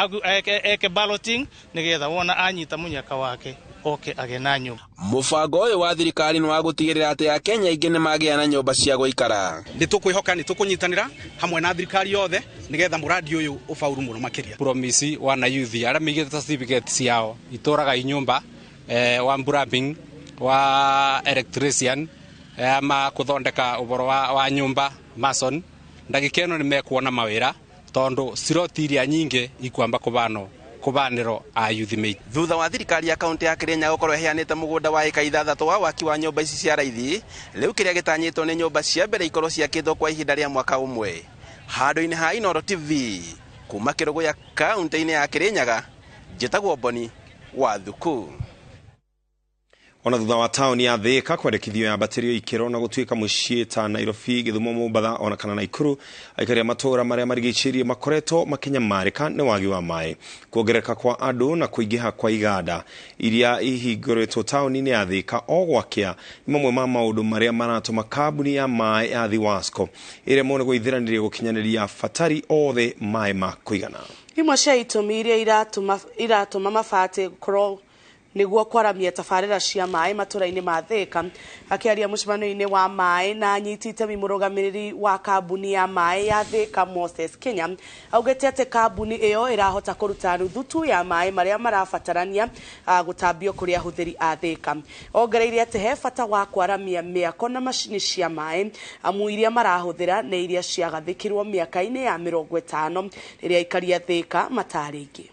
eke balloting nigetha wona anyita munyaka wake oke age na nyumba. Mubango ũyũ wa thirikari nĩ wa gũtigĩrĩra atĩ Akenya aingĩ nĩ magĩa na nyũmba cia gũikara. Nĩ tũkwĩhoka nĩ tũkũnyitanĩra hamwe na thirikari yothe nĩgetha mũradi ũyũ ũfaulu mũno makĩria. Promise wana youth arĩa maigĩte certificate ciao itũraga inyũmba wa plumbing wa electrician ma kuthondeka uboro wa nyumba mason ndagika ĩno nĩ mekuona mawĩra tondu ciroti iria nyingĩ ikwamba kubano kubanĩro a youth mate. Thutha wa thirikari ya kaunti ya Kirinyaga gũkorwo ĩheanĩte mũgũnda wa ĩka 6 wa waki wa nyũmba ici cia raithi, rĩu kĩrĩa gĩtanyĩtwo nĩ nyũmba cia mbere ikorwo ciakĩtwo kwa ihinda rĩa mwaka ũmwe. Handũ-inĩ ha Inooro TV kuma Kĩrũgũya kaunti-inĩ ya Kirinyaga, njĩtagwo Boni wa Thuku. Ona thutha wa taũni ya Thika kwendekithio yambatĩrio ikĩro na gũtuĩka mũciĩ ta Nairobi, Gĩthumo, Mombatha ona kana Naikuru, aikari a matũũra marĩa marigicĩirie makoretwo makĩnyamarĩka nĩ wagi wa maĩ, kuongerereka kwa andũ na kũingĩha kwa iganda iria ihingũrĩtwo taũni-inĩ ya Thika o gwakĩa nĩ mamwe ma maũndũ marĩa maratũma kambuni ya maĩ ya Thiwasco ĩremwo nĩ gũithiranĩria gũkinyanĩria abatari othe maĩ ma kũigana. Imwe cia itũmi iria iratũma mabati gũkorwo niguo kwaramia tabarĩra cia maĩ matũra-inĩ ma Thika. Akĩaria mũcemanio-inĩ wa maĩ na anyiti itemi mũrũgamĩrĩri wa kambuni ya maĩ ya Thika Moses Kenya augĩte atĩ kambuni ĩyo ĩrahota kũruta nuthu tu ya maĩ marĩa marabatarania gũtambio kũrĩ ahũthĩri a Thika. Ongereire atĩ he bata wa kwaramia mĩako na macini cia maĩ amu iria marahũthĩra nĩ iria ciagathĩkirwo mĩaka-inĩ ya 50 rĩrĩa aikari a Thika matarĩ aingĩ.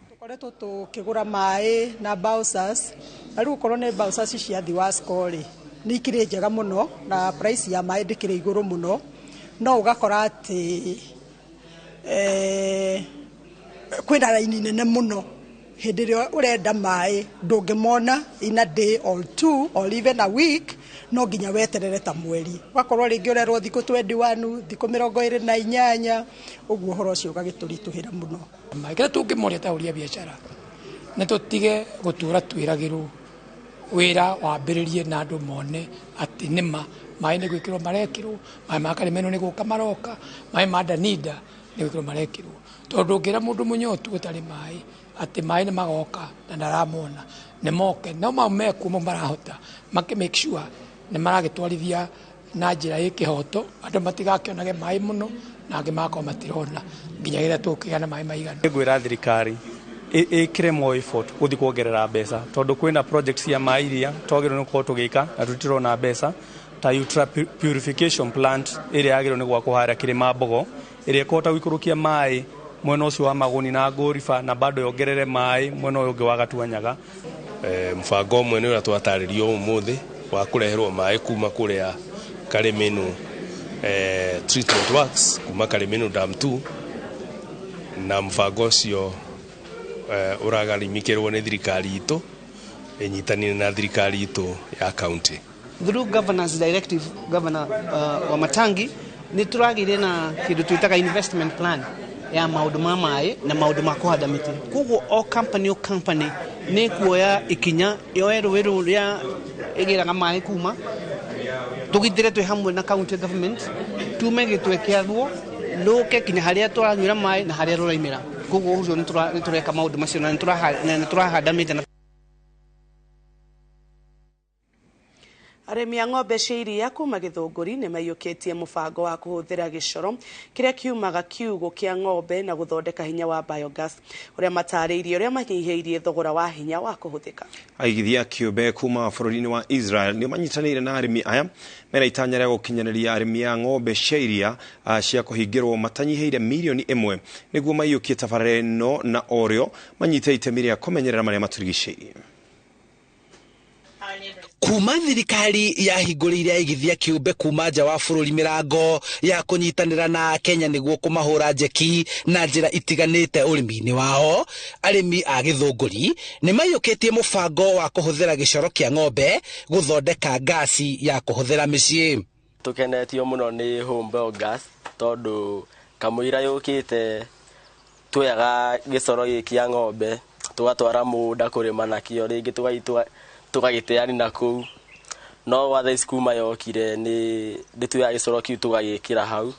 Tukoretwo tukigura maĩ na bowsers, na rĩu okorwo nĩ bowsers cia Thiwasco rĩ nĩ ikĩrĩ njega mũno na price ya maĩ ndĩkĩrĩ igũrũ mũno, no ũgakora atĩ kwĩna raini nene mũno hĩndĩ ĩrĩa ũrenda maĩ ndũngĩmona in a day or two or even a week, no nginya weterere ta mweri, ũgakorwo rĩngĩ ũrerwo thikũ 21 thikũ 28 ũguo ũhoro ũcio ũgagĩtũritũhĩra mũno. Kĩrĩa tũngĩmoria ta ũrĩa biacara nĩ tũtige gũtũra twĩragĩrwo wĩra wambĩrĩrie na andũ mone atĩ nĩma maĩ nĩ gwĩkĩrwo marekĩrwo, maĩ ma Karĩmeno nĩ gũka maroka, maĩ ma Danida nĩ gwĩkĩrwo marekĩrwo, tondũ ũngĩra mũndũ mũnyotu gũtarĩ maĩ atĩ maĩ nĩ magoka na ndaramona nĩ moke, no mau mekuo mau marahota makĩ make sure nĩ maragĩtwarithia na njĩra ĩ kĩhoto, andũ matigakĩonage maĩ mũno na angĩ magakorwo matirona nginya rĩrĩa tũkũgĩa na maĩ maiganu. Ngwĩra thirikari ĩkĩre more effort gũthiĩ kuongerera mbeca tondũ kwĩna project cia maĩ iria twagĩrĩirwo nĩ gũkorwo tũgĩka na tũtirona mbeca ta ultra purification plant ĩrĩa yagĩrĩirwo nĩ gwakwo harĩa Kĩrĩma Mbogo ĩrĩa ĩkũhota gũikũrũkia maĩ mwena ũcio wa Maguni na Ngũriba na bado yongerere maĩ mwena ũyũ ũngĩ wa Gatuanyaga. Mũbango ũmwe nĩ ũrĩa twatarĩrio ũmũthĩ wa kũreherwo maĩ kuma kũrĩa Karĩmĩnũ treatment works kuma Karĩmĩnũ Dam 2 na mũbango ũcio ũragarimikĩrwo nĩ thirikari itũ ĩnyitanĩire na thirikari itũ ya county. Through governance directive, Governor Wamatangi nĩ tũragĩire na kĩndũ twĩtaga investment plan ya maũndũ ma maĩ na maũndũ ma kũhanda mĩtĩ. Koguo o company nĩ kuoya ikinya yoe rũĩ rũrĩa ĩgĩraga maĩ kuma tũgitĩre twĩ hamwe na county government tume gĩtwe kĩaruo rũke kinya harĩa tũranyuĩra maĩ na harĩa rũraimĩra. Koguo ũcio nĩ tũreka maũndũ macio na nĩ tũrahanda mĩtĩ. Arĩmi a ng'ombe cia iria kuma Gĩthũngũri nĩ maiyũkĩtie mũbango wa kũhũthĩra gĩcoro kĩrĩa kiumaga kiugũ kĩa ng'ombe na gũthondeka hinya wa biogas, ũrĩa matarĩirie ũrĩa manyihĩirie thogora wa hinya wa kũhũthĩka. Aigithia kĩũmbe kuma bũrũri-inĩ wa Israel nĩ manyitanĩire na arĩmi aya mena itanya rĩa gũkinyanĩria arĩmi a ng'ombe cia iria cia kũhingĩrwo matanyihĩire 1 milioni nĩguo maiyũkie tabarĩra ĩno na orĩo manyite itemi rĩa kũmenyerera marĩa matũrigicĩirie. Kuma thirikari yahingũrĩire aigithia kĩũmbe kuma nja wa bũrũri mĩrango ya kũnyitanĩra na Kenya nĩguo kũmahũra njeki na njĩra itiganĩte ũrĩmi-inĩ wao, arĩmi a Gĩthũngũri nĩ maiyũkĩtie mũbango wa kũhũthĩra gĩcoro kĩa ng'ombe gũthondeka ngasi ya kũhũthĩra mĩciĩ. Tũkenetio mũno nĩ home biogas tondũ kamũira yũkĩte tuoyaga gĩcoro gĩkĩ kĩa ng'ombe tũgatwara mũgũnda kũrĩma nakĩo, rĩngĩ tũgagĩteani na kũu, no gwa thaa ici kuma yokire nĩ tuoyaga gĩcoro kĩu tũgagĩkĩra hau.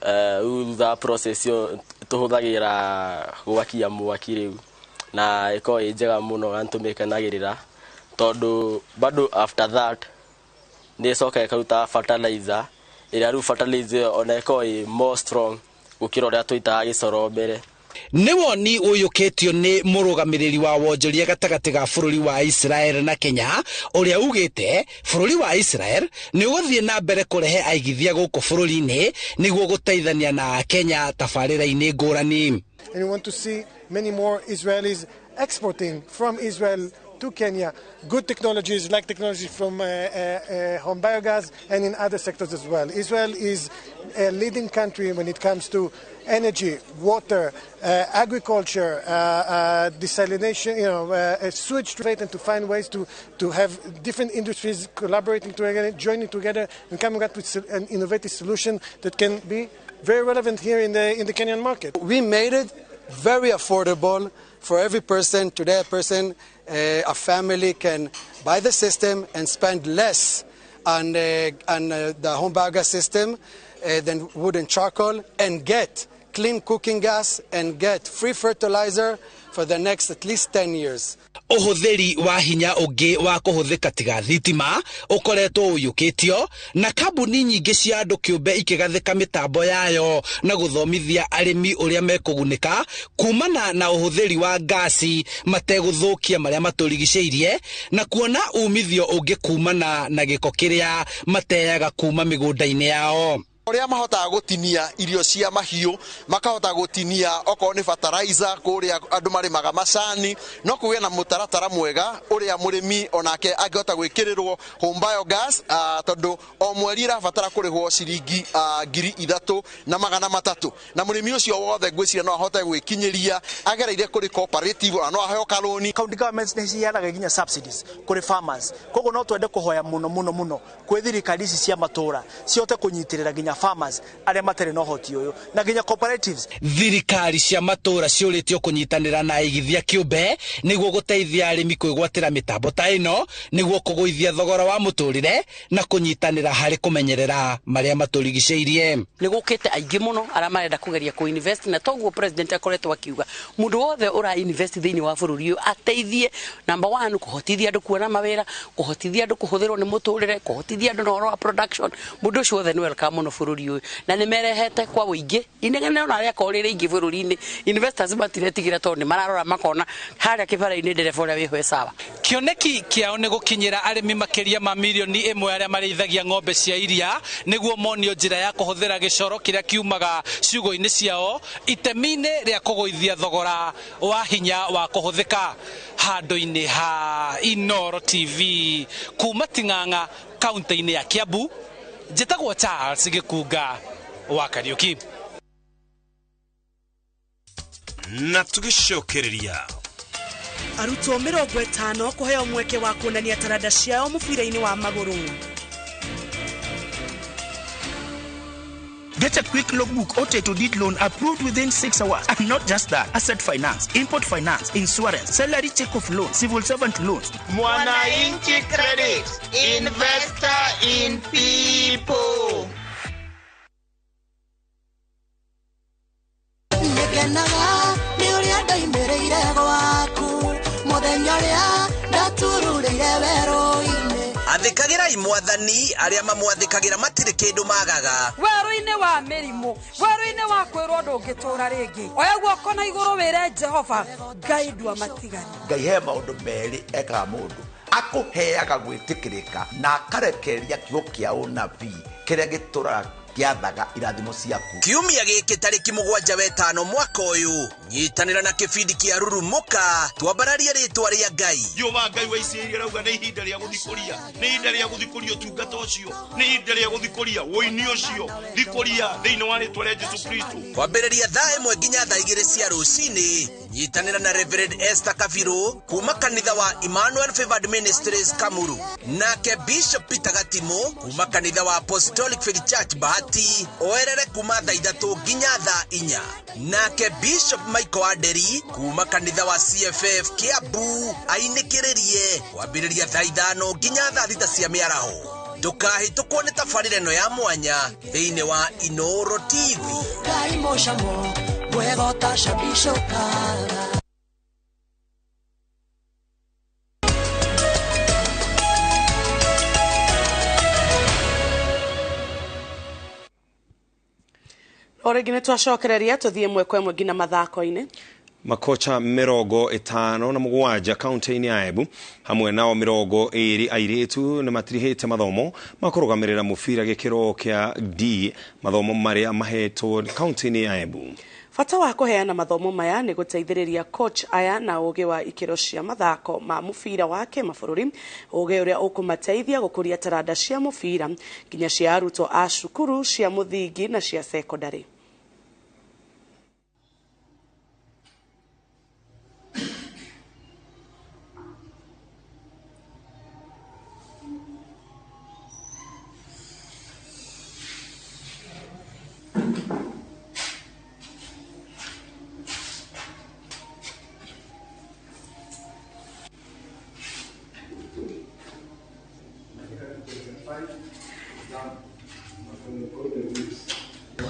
Rĩu thutha wa process ĩyo tũhũthagĩra gwakia mwaki rĩu na ĩkoragwo ĩ njega mũno na nĩtũmĩkenagĩrĩra tondũ bado after that nĩ ĩcokaga ĩkaruta fertilizer ĩrĩa rĩu fertilizer ĩyo ona ĩkoragwo ĩ more strong gũkĩra ũrĩa twaitaga gĩcoro mbere. Nĩ woni ũiyũkĩtio nĩ mũrũgamĩrĩri wa wonjoria gatagatĩ ga bũrũri wa Israel na Kenya, ũrĩa ugĩte bũrũri wa Israel nĩ ũgũthiĩ na mbere kũrehe aigithia gũkũ bũrũri-inĩ nĩguo gũteithania na Kenya tabarĩra-inĩ ngũrani. And we want to see many more Israelis exporting from Israel to Kenya good technologies like technology from home biogas and in other sectors as well. Israel is a leading country when it comes to energy, water, agriculture, desalination, sewage treatment, and to find ways to have different industries collaborating together, joining together, and coming up with an innovative solution that can be very relevant here in the Kenyan market. We made it very affordable for every person. Today, a person, a family can buy the system and spend less on the home biogas system than wood and charcoal, and get clean cooking gas and get free fertilizer for the next at least 10 years. Ũhũthĩri wa hinya ũngĩ wa kũhũthĩka tiga thitima ũkoretwo ũiyũkĩtio na kambuni nyingĩ cia andũ kĩũmbe ikĩgathĩka mĩtambo yayo na gũthomithia arĩmi ũrĩa mekũgunĩka kumana na ũhũthĩri wa ngasi mategũthũkia marĩa matũrigicĩirie na kuona umithio ũngĩ kumana na gĩko kĩrĩa mateaga kuma mĩgũnda-inĩ yao. Ũrĩa mahotaga gũtinia irio cia mahiũ, makahota gũtinia okorwo nĩ fertilizer kũrĩa andũ marĩmaga macani, no kũgĩe na mũtaratara mwega ũrĩa mũrĩmi onake angĩhota gwĩkĩrĩrwo home biogas, tondũ o mweri ĩrabatara kũrĩhwo ciringi 3,300, na mũrĩmi ũcio wothe ngwĩciria no ahote gwĩkinyĩria agereire kũrĩ cooperative, ona no aheo kalũni. County governments nĩ ciheanaga nginya subsidies kũrĩ farmers, koguo no twende kũhoya mũno mũno mũno kwĩ thirikari ici cia matũra cihote kũnyitĩrĩra nginya farmers arĩa matarĩ na ũhoti ũyũ na nginya cooperatives. Thirikari cia matũra ciũrĩtio kũnyitanĩra na aigithia kĩũmbe nĩguo gũteithia arĩmi kwĩgwatĩra mĩtambo ta ĩno nĩguo kũgũithia thogora wa mũtũrĩre na kũnyitanĩra harĩ kũmenyerera marĩa matũrigicĩirie. Nĩ gũkĩte aingĩ mũno arĩa marenda kũgeria kũ invest, na toguo president akoretwo akiuga mũndũ wothe ũra invest thĩinĩ wa bũrũri ũyũ ateithie number one kũhotithia andũ kuona mawĩra, kũhotithia andũ kũhũthĩrwo nĩ mũtũrĩre, kũhotithia andũ na ũhoro wa production. Mũndũ ũcio wothe nĩ welcome mũno bũrũri ũyũ na nĩ merehete kwa ũingĩ inegene ona arĩa akorwo rĩrĩ ingĩ bũrũri-inĩ. Investors matiretigĩra tondũ nĩ mararora makona harĩa kĩbara-inĩ ndereba ũrĩa wĩho e sawa. Kĩoneki kĩao nĩ gũkinyĩra arĩmi makĩria ma 1 milioni arĩa marĩithagia ng'ombe cia iria nĩguo monio njĩra ya kũhũthĩra gĩcoro kĩrĩa kiumaga ciugũ-inĩ ciao itemi-inĩ rĩa kũgũithia thogora wa hinya wa kũhũthĩka. Handũ-inĩ ha Inoro TV kuma Ting'ang'a, kaunti-inĩ ya Kiambu, njĩtagwo Charles Gĩkunga wa Kariũki. Na tũgĩcokereria, arutwo 50 kũheo mweke wa kuonania taranda ciao mũbira-inĩ wa magũrũ. Get a quick logbook or title deed loan approved within 6 hours. And not just that, asset finance, import finance, insurance, salary check off loan, civil servant loans. Mwananchi Credit, investor in people. Nĩngenaga nĩ ũrĩa ndoimĩrĩire gwaku mũthenya ũrĩa ndatururĩire werũ-inĩ. Athĩkagĩra. Tĩai mwathani arĩa mamwathĩkagĩra matirĩ kĩndũ magaga. Werũ-inĩ wa mĩrimũ, werũ-inĩ wa kwĩrwo ndũngĩtũra rĩngĩ, oya guoko na igũrũ wĩre Jehova Ngai ndua matigari. Ngai he maũndũ merĩ ekaga mũndũ, akũheaga gwĩtĩkĩrĩka na akarekereria kiugo kĩa ũnabii kĩrĩa gĩtũraga gĩathaga irathimo ciaku. Kiumia gĩkĩ tarĩki 7 wetano mwaka ũyũ, nyitanĩra na kĩbindi kĩa Rurumuka twambararie rĩtwa rĩa Ngai. Jehova Ngai wa Isiraeli arauga nĩ ihinda rĩa gũthikũria, nĩ ihinda rĩa gũthikũria ũtungata ũcio, nĩ ihinda rĩa gũthikũria ũini ũcio, thikũria thĩinĩ wa rĩtwa rĩa Jesu Kristo. Kwambĩrĩria thaa 1 nginya thaa 2 cia rũcinĩ, nyitanĩra na Reverend Esther Kabiru kuma kanitha wa Emmanuel Favored Ministries Kamuru, nake Bishop Peter Gatimu kuma kanitha wa Apostolic Faith Church Bahati oerere kuma thaa 3 nginya thaa 4, nake Bishop Michael Aderi kuma kanitha wa CFF Kiambu ainĩkĩrĩrie kwambĩrĩria thaa 5 nginya thaa 6 cia mĩaraho. Ndũkahĩtũkwo nĩ tabarĩra ĩno ya mwanya thĩinĩ wa Inooro TV. Ngai mũcamo mwega ũtacabicũkaga. O rĩngĩ nĩ twacokereria tũthiĩ ĩmwe kwa ĩmwe nginya mathako-inĩ. Makocha 57 kaunti-inĩ ya Embu hamwe nao 20 airĩtu nĩ matirihĩte mathomo ma kũrũgamĩrĩra mũbira gĩkĩro kĩa D, mathomo marĩa mahetwo kaunti-inĩ ya Embu. Bata wa kũheana mathomo maya nĩ gũteithĩrĩria coach aya na ũgĩ wa ikĩro cia mathako ma mũbira wa kĩmabũrũri, ũgĩ ũrĩa ũkũmateithia gũkũria taranda cia mũbira nginya cia arutwo a cukuru cia mũthingi na cia sekondarĩ.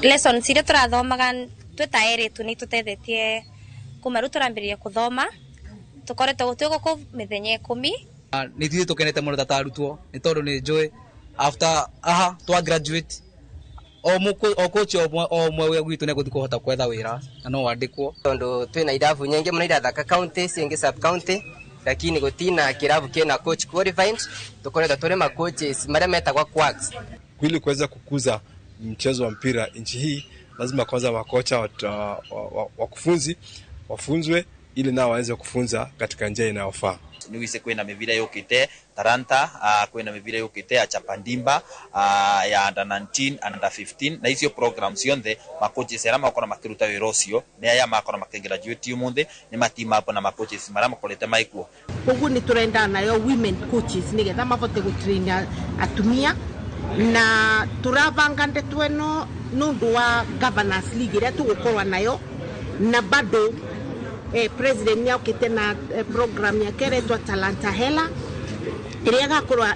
Lessons iria turathomaga twĩ ta airĩtu nĩ itutethetie kuma rĩu tũrambĩrĩria kũthoma, tũkoretwo twĩ gũkũ mĩthenya 10. Nĩ ithuĩ tũkenete mũno ta arutwo nĩ tondũ nĩ njũĩ after aha twa graduate o coach o ũmwe gwitũ nĩ egũthiĩ kũhota gwetha wĩra na no wandĩkwo. Tondũ twĩna irabu nyingĩ mũno irathaka county ciĩngĩ sub county, lakini gũtina kĩrabu kĩna coach qualified, tũkoretwo tũrĩ ma coaches marĩa metagwo quacks. Ili kuweza kukuza mchezo wa mpira nchi hii, lazima kwanza makocha wakufunzi wafunzwe ili nao waweze kufunza katika njia inayofaa. Niwise kwina mivira yukite Taranta, kwina mivira yukite ya Chapandimba, ya under 19, under 15, na icio programs yonthe makoches ara makora makiruta wira ucio ni aya makora makigraduate umuthi ni mateam up na makoches mara makorete maikuo. Koguo ni turenda nayo women coaches nigetha mabote gutrain atumia na turabanga ndeto eno nundu wa governance league iria tugukorwa nayo na bado president nĩokĩte na program yake ĩretwo Talanta Hela ĩrĩa ĩgakorwo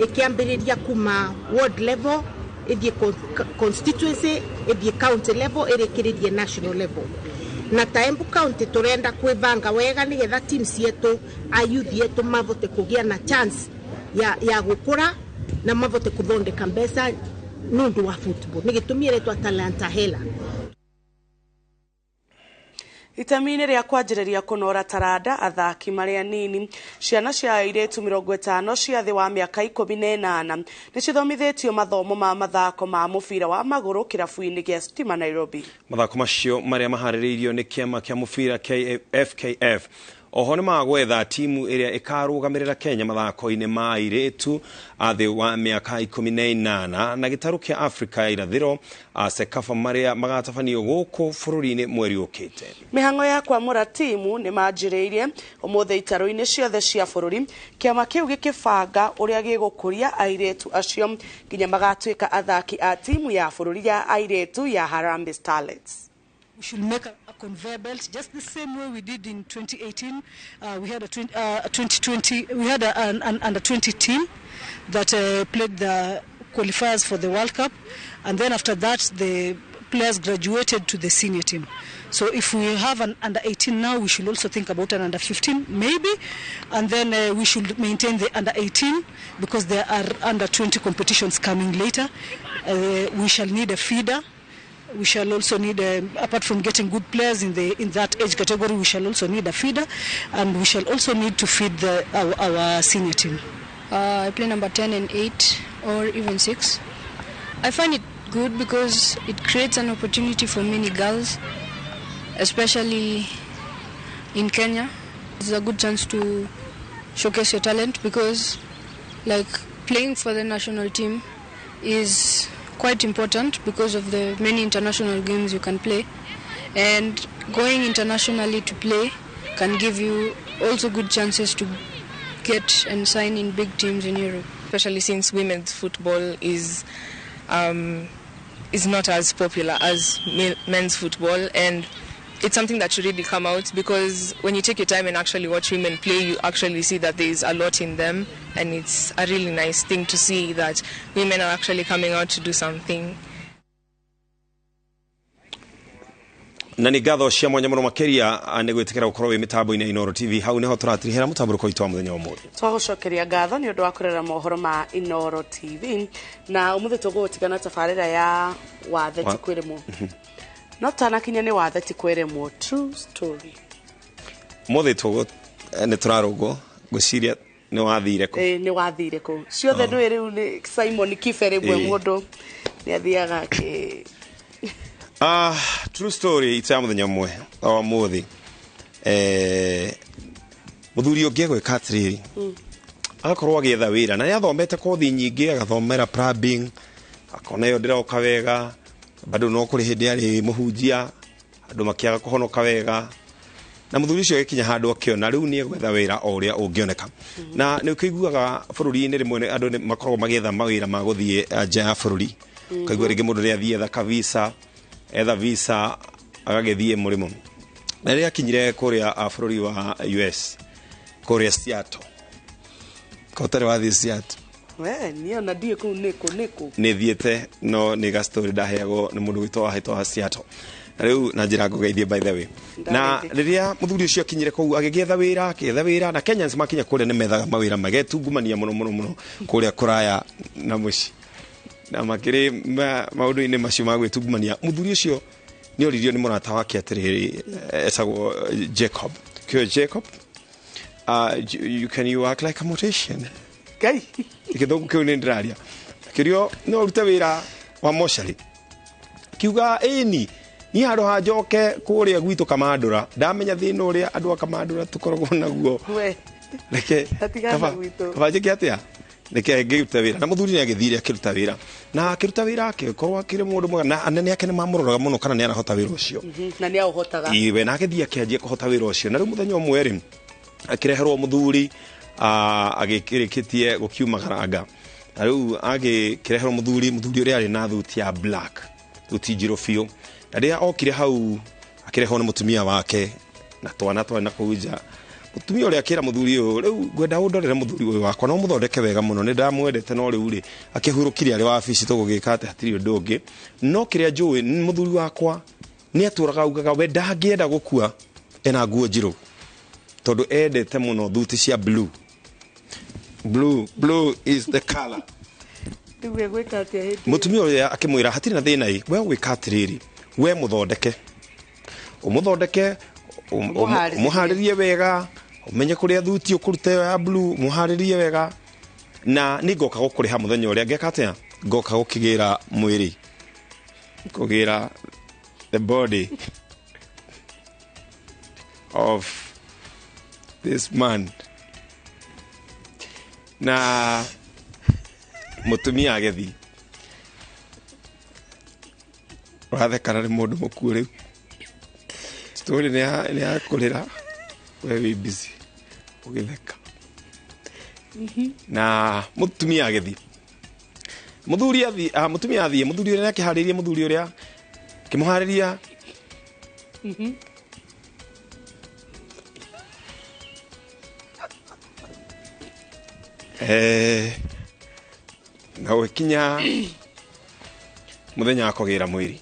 ĩkĩambĩrĩria kuma ward level ĩthiĩ constituency ĩthiĩ county level ĩrĩkĩrĩrie national level. Na ta Embu County turenda kwĩbanga wega nĩgetha team cietu a youth yetu mavote kũgĩa na chance ya gũkũra na mavote kũthondeka mbeca nũndũ wa football nĩ gĩtũmi ĩretwo Talanta Hela. Itemi-inĩ rĩa kwanjĩrĩria kũnora taranda athaki marĩ anini, ciana cia airĩtu 50 cia thĩ wa mĩaka 18 nĩ cithomithĩtio mathomo ma mathako ma mũbira wa magũrũ kĩrabu-inĩ gĩa Stima Nairobi. Mathako macio marĩa maharĩrĩirio nĩ kĩama kĩa mũbira FKF oho nĩ magwetha timu ĩrĩa ĩkarũgamĩrĩra Kenya mathako-inĩ ma airĩtu a thĩ wa mĩaka 18 na gĩtarũ kĩa Afrika ya irathĩro a CECAFA marĩa magatabanio gũkũ bũrũri-inĩ mweri ũkĩte. Mĩhang'o ya kwamũra timu nĩ manjĩrĩirie ũmũthĩ itarũ-inĩ ciothe cia bũrũri, kĩama kĩu gĩkĩbanga ũrĩa gĩgũkũria airĩtu acio nginya magatuĩka athaki a timu ya bũrũri ya airĩtu ya Harambee Starlets. We should make a conveyor belt just the same way we did in 2018. We had a 2020, we had an under 20 team that played the qualifiers for the World Cup, and then after that the players graduated to the senior team. So if we have an under 18 now, we should also think about an under 15 maybe, and then we should maintain the under 18 because there are under 20 competitions coming later. We shall need a feeder. We shall also need, apart from getting good players in that age category, we shall also need a feeder, and we shall also need to feed our senior team. I play number 10 and 8 or even 6. I find it good because it creates an opportunity for many girls, especially in Kenya. It's a good chance to showcase your talent because, like, playing for the national team is quite important because of the many international games you can play, and going internationally to play can give you also good chances to get and sign in big teams in Europe. Especially since women's football is not as popular as men's football, and it's something that should really come out, because when you take your time and actually watch women play, you actually see that there is a lot in them, and it's a really nice thing to see that women are actually coming out to do something. Na nĩ ngatho cia mwanya mũno makĩria nĩ gwĩtĩkĩra gũkorwo wĩ mĩtambo-inĩ Inooro TV. Hau nĩho tũratirihĩra mũtambũrũko witũ wa mũthenya wa ũmũthĩ. Twagũcokeria ngatho nĩ ũndũ wa kũrera mohoro ma Inooro TV, na ũmũthĩ tũgũtigana tabarĩra ya wathe ti kwĩrĩmwo. No tanakinya nĩ wathe ti kwĩrĩmwo, true story. Ũmũthĩ tũgũ nĩ tũrarũngwo ngwĩciria nĩ wathire kũ. Nĩ wathire kũ. Ciothe ndũĩ rĩu nĩ Simon Kibere rĩmwe mũndũ nĩ athiaga akĩ. True story ita muthenya mwe wa muthi muthuri ungi egwika atiriri agakorwo agietha wira na nĩathomete kothi nyingĩ, agathomera plumbing, akona iyo ndiroka wega, bado no kuri hindi ari muhunjia andu makiaga kuhonoka wega, na muthuri ucio agikinya handu akiona riu ni egwetha wira o uria ungioneka. Na ni ukiguaga bururi-inĩ rimwe andu makoragwo magietha mawira ma guthie nja ya bururi, ukaigua ringi mundu ni athie etha visa, etha visa agagithie murimo. Na rĩrĩa akinyire kũrĩa bũrũri wa US, kũrĩa Seattle, kotare wathi Seattle, we niĩ ona ndiĩ kũu nĩkũ nĩ thiĩte, no nĩ ga story ndaheagwo nĩ mũndũ witũ wahetwo wa Seattle. Na rĩu na njĩra ngũgeithie by the way. Na rĩrĩa mũthuri ũcio akinyire kũu agĩgĩetha wĩra, akĩetha wĩra, na Kenyans makinya kũrĩa nĩ methaga mawĩra magetungumania mũno mũno mũno kũrĩa kũraya na mũciĩ, na makĩrĩ maũndũ-inĩ macio ma gwĩtungumania. Mũthuri ũcio nĩ oririo nĩ mũrata wake atĩrĩrĩ, etagwo Jacob. Kĩo Jacob, you can you work like a mortician? Ngai gĩthũngũ kĩu nĩ ndĩraria. Akĩũrio no ũrute wĩra wa mocarĩ? Akiuga ĩni, niĩ handũ ha njoke kũrĩa gwitũ Kamandũra, ndamenya thĩna ũrĩa andũ a Kamandũra tũkoragwo naguo, reke kaba njĩke atĩa, reke ngĩrute wĩra. Na mũthuri nĩ agĩthire akĩruta wĩra, na akĩruta wĩra akĩkorwo akĩrĩ mũndũ mwega, na anene ake nĩ mamũroraga mũno kana nĩ arahota wĩra ũcio. Na nĩ aũhotaga. Iwe na agĩthiĩ akĩanjia kũhota wĩra ũcio. Na rĩu mũthenya ũmwe rĩ, akĩreherwo mũthuri agĩkĩrĩkĩtie gũkiuma karanga. Na rĩu agĩkĩreherwo mũthuri ũrĩa arĩ na thuti ya black, thuti njirũ biũ. Na rĩrĩa okire hau akĩrehwo nĩ mũtumia wake na twana twarĩ na kũu nja. Mũtumia ũrĩa akĩra mũthuri ũyũ, rĩu ngwenda ũndorere mũthuri ũyũ wakwa, no mũthondeke wega mũno, nĩ ndamwendete, no rĩu rĩ akĩhurũkire arĩ wabici, tũgũgĩka atĩ hatirĩ ũndũ ũngĩ. No kĩrĩa njũĩ, mũthuri wakwa nĩ atũraga augaga we ndangĩenda gũkua ena nguo njirũ, tondũ endete mũno thuti cia blue. Blue, blue is the color. Mũtumia ũrĩa akĩmwĩra hatirĩ na thĩna ĩ, we ũgwĩka atĩrĩrĩ, we mũthondeke, ũmũthondeke, ũmũharĩrie wega, umenye kuria thuti ũkũruta ĩyo ya blue, mũharĩrie wega, na nĩ ngoka gũkũrĩha mũthenya ũrĩa ngeka atĩa, ngoka gũkĩgĩra mwĩrĩ, kũgĩra the body of this man. Na mũtumia agĩthiĩ, ũrathekana nĩ mũndũ mũkuũ rĩu, story nĩ ya kũrĩra, we wĩ busy ũgĩtheka. Na mũtumia agĩthiĩ, mũthuri athiĩ, mũtumia athiĩ, mũthuri ũrĩa akĩharĩria, mũthuri ũrĩa akĩmũharĩria. Na ũgĩkinya mũthenya wa kũgĩra mwĩrĩ,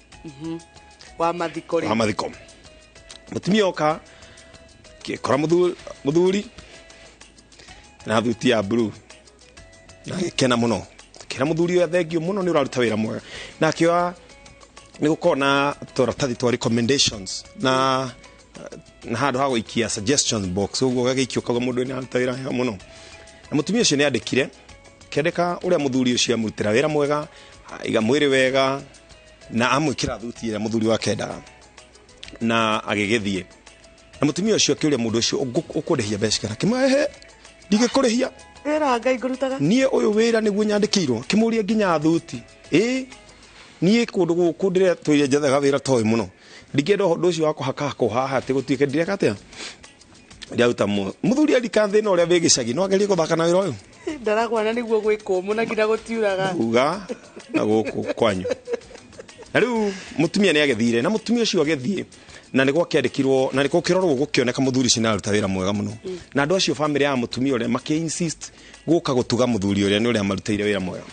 Wa mathiko wa mathiko mutumia oka kora muthuri na thuti ya blue na gikena muno kira muthuri uyu thengio muno ni uraruta wira mwega na akioa ni gukorwo na turatathi twa recommendations na handu ha guikia suggestions box uguo gagĩikio kauga mundu ni aruta wira wega muno na mutumia ucio ni andikire kendeka uria muthuri ucio amurutira wira mwega iga mwiri wega na amwikira thuti ira muthuri wake endaga na agigithie na mutumia ucio akiuria mundu ucio ukundihia mbeca kana kimwe ndigĩkũrĩhia wĩra Ngai ngũrutaga niĩ ũyũ wĩra nĩguo nyandĩkĩirwo kĩmũrie nginya thuti ĩ niĩ kũndũ gũkũ ndĩretũire njethaga wĩra toĩ mũno ndingĩenda ũndũ ũcio wa kũhakahakwo haha atĩ gũtuĩke ndireka atĩa ndiaruta mũthuri arika thĩna ũrĩa wĩ gĩcagi no agerie gũthaka na wĩra ũyũ ndaragwana nĩguo gwĩ kũmũ na nginya gũtiuraga uga na gũkũ kwanyu na rĩu mũtumia nĩ agĩthire na mũtumia ũcio agĩthiĩ na nĩguo akĩandĩkirwo na nĩkuo kĩrorwo gũkĩoneka mũthuri ũcio nĩaruta wĩra mwega mũno na andũ acio bamĩrĩ ya mũtumia ũrĩa makĩ insist gũka gũtuga mũthuri ũrĩa nĩ ũrĩa marutĩire wĩra mwega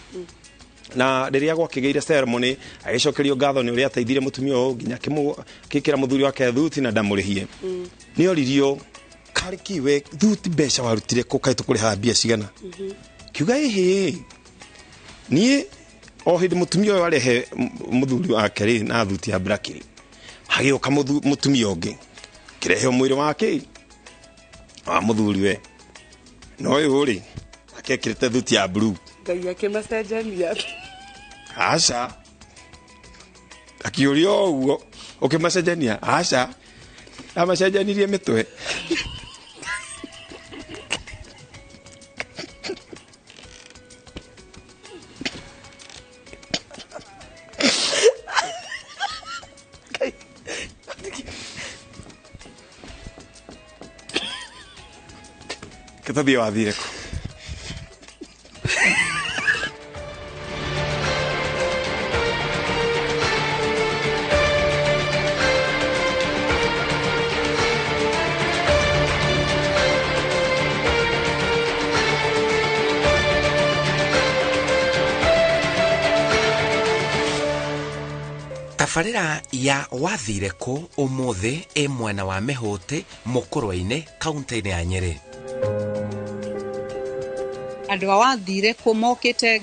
na rĩrĩa gwakĩgĩire ceremony agĩcokerio ngatho nĩ ũrĩa ateithire mũtumia ũyũ nginya akĩkĩra mũthuri wake thuti na ndamũrĩhie nĩ oririo karĩ kiwe thuti mbeca warutire kũ kaĩ tũkũrĩhaga mbia cigana kiuga ĩhĩ niĩ o hĩndĩ mũtumia ũyũ arehe mũthuri wake rĩ na thuti ya black rĩ hagĩũka mũtumia ũngĩ kĩrehe mwĩrĩ wake wa mũthuri we no ũyũ rĩ akekĩrĩte thuti ya blue Ngai akĩmacenjania aca akiũria ũguo ũkĩmacenjania aca amacenjanirie mĩtwe Kĩtũthiĩ wathire kũ Tabarĩra ya wathire kũ ũmũthĩ ĩ mwena wa Mĩhũtĩ Mũkũrwe-inĩ kaunti-inĩ ya Nyĩrĩ. Andũ a wathire kũ mokĩte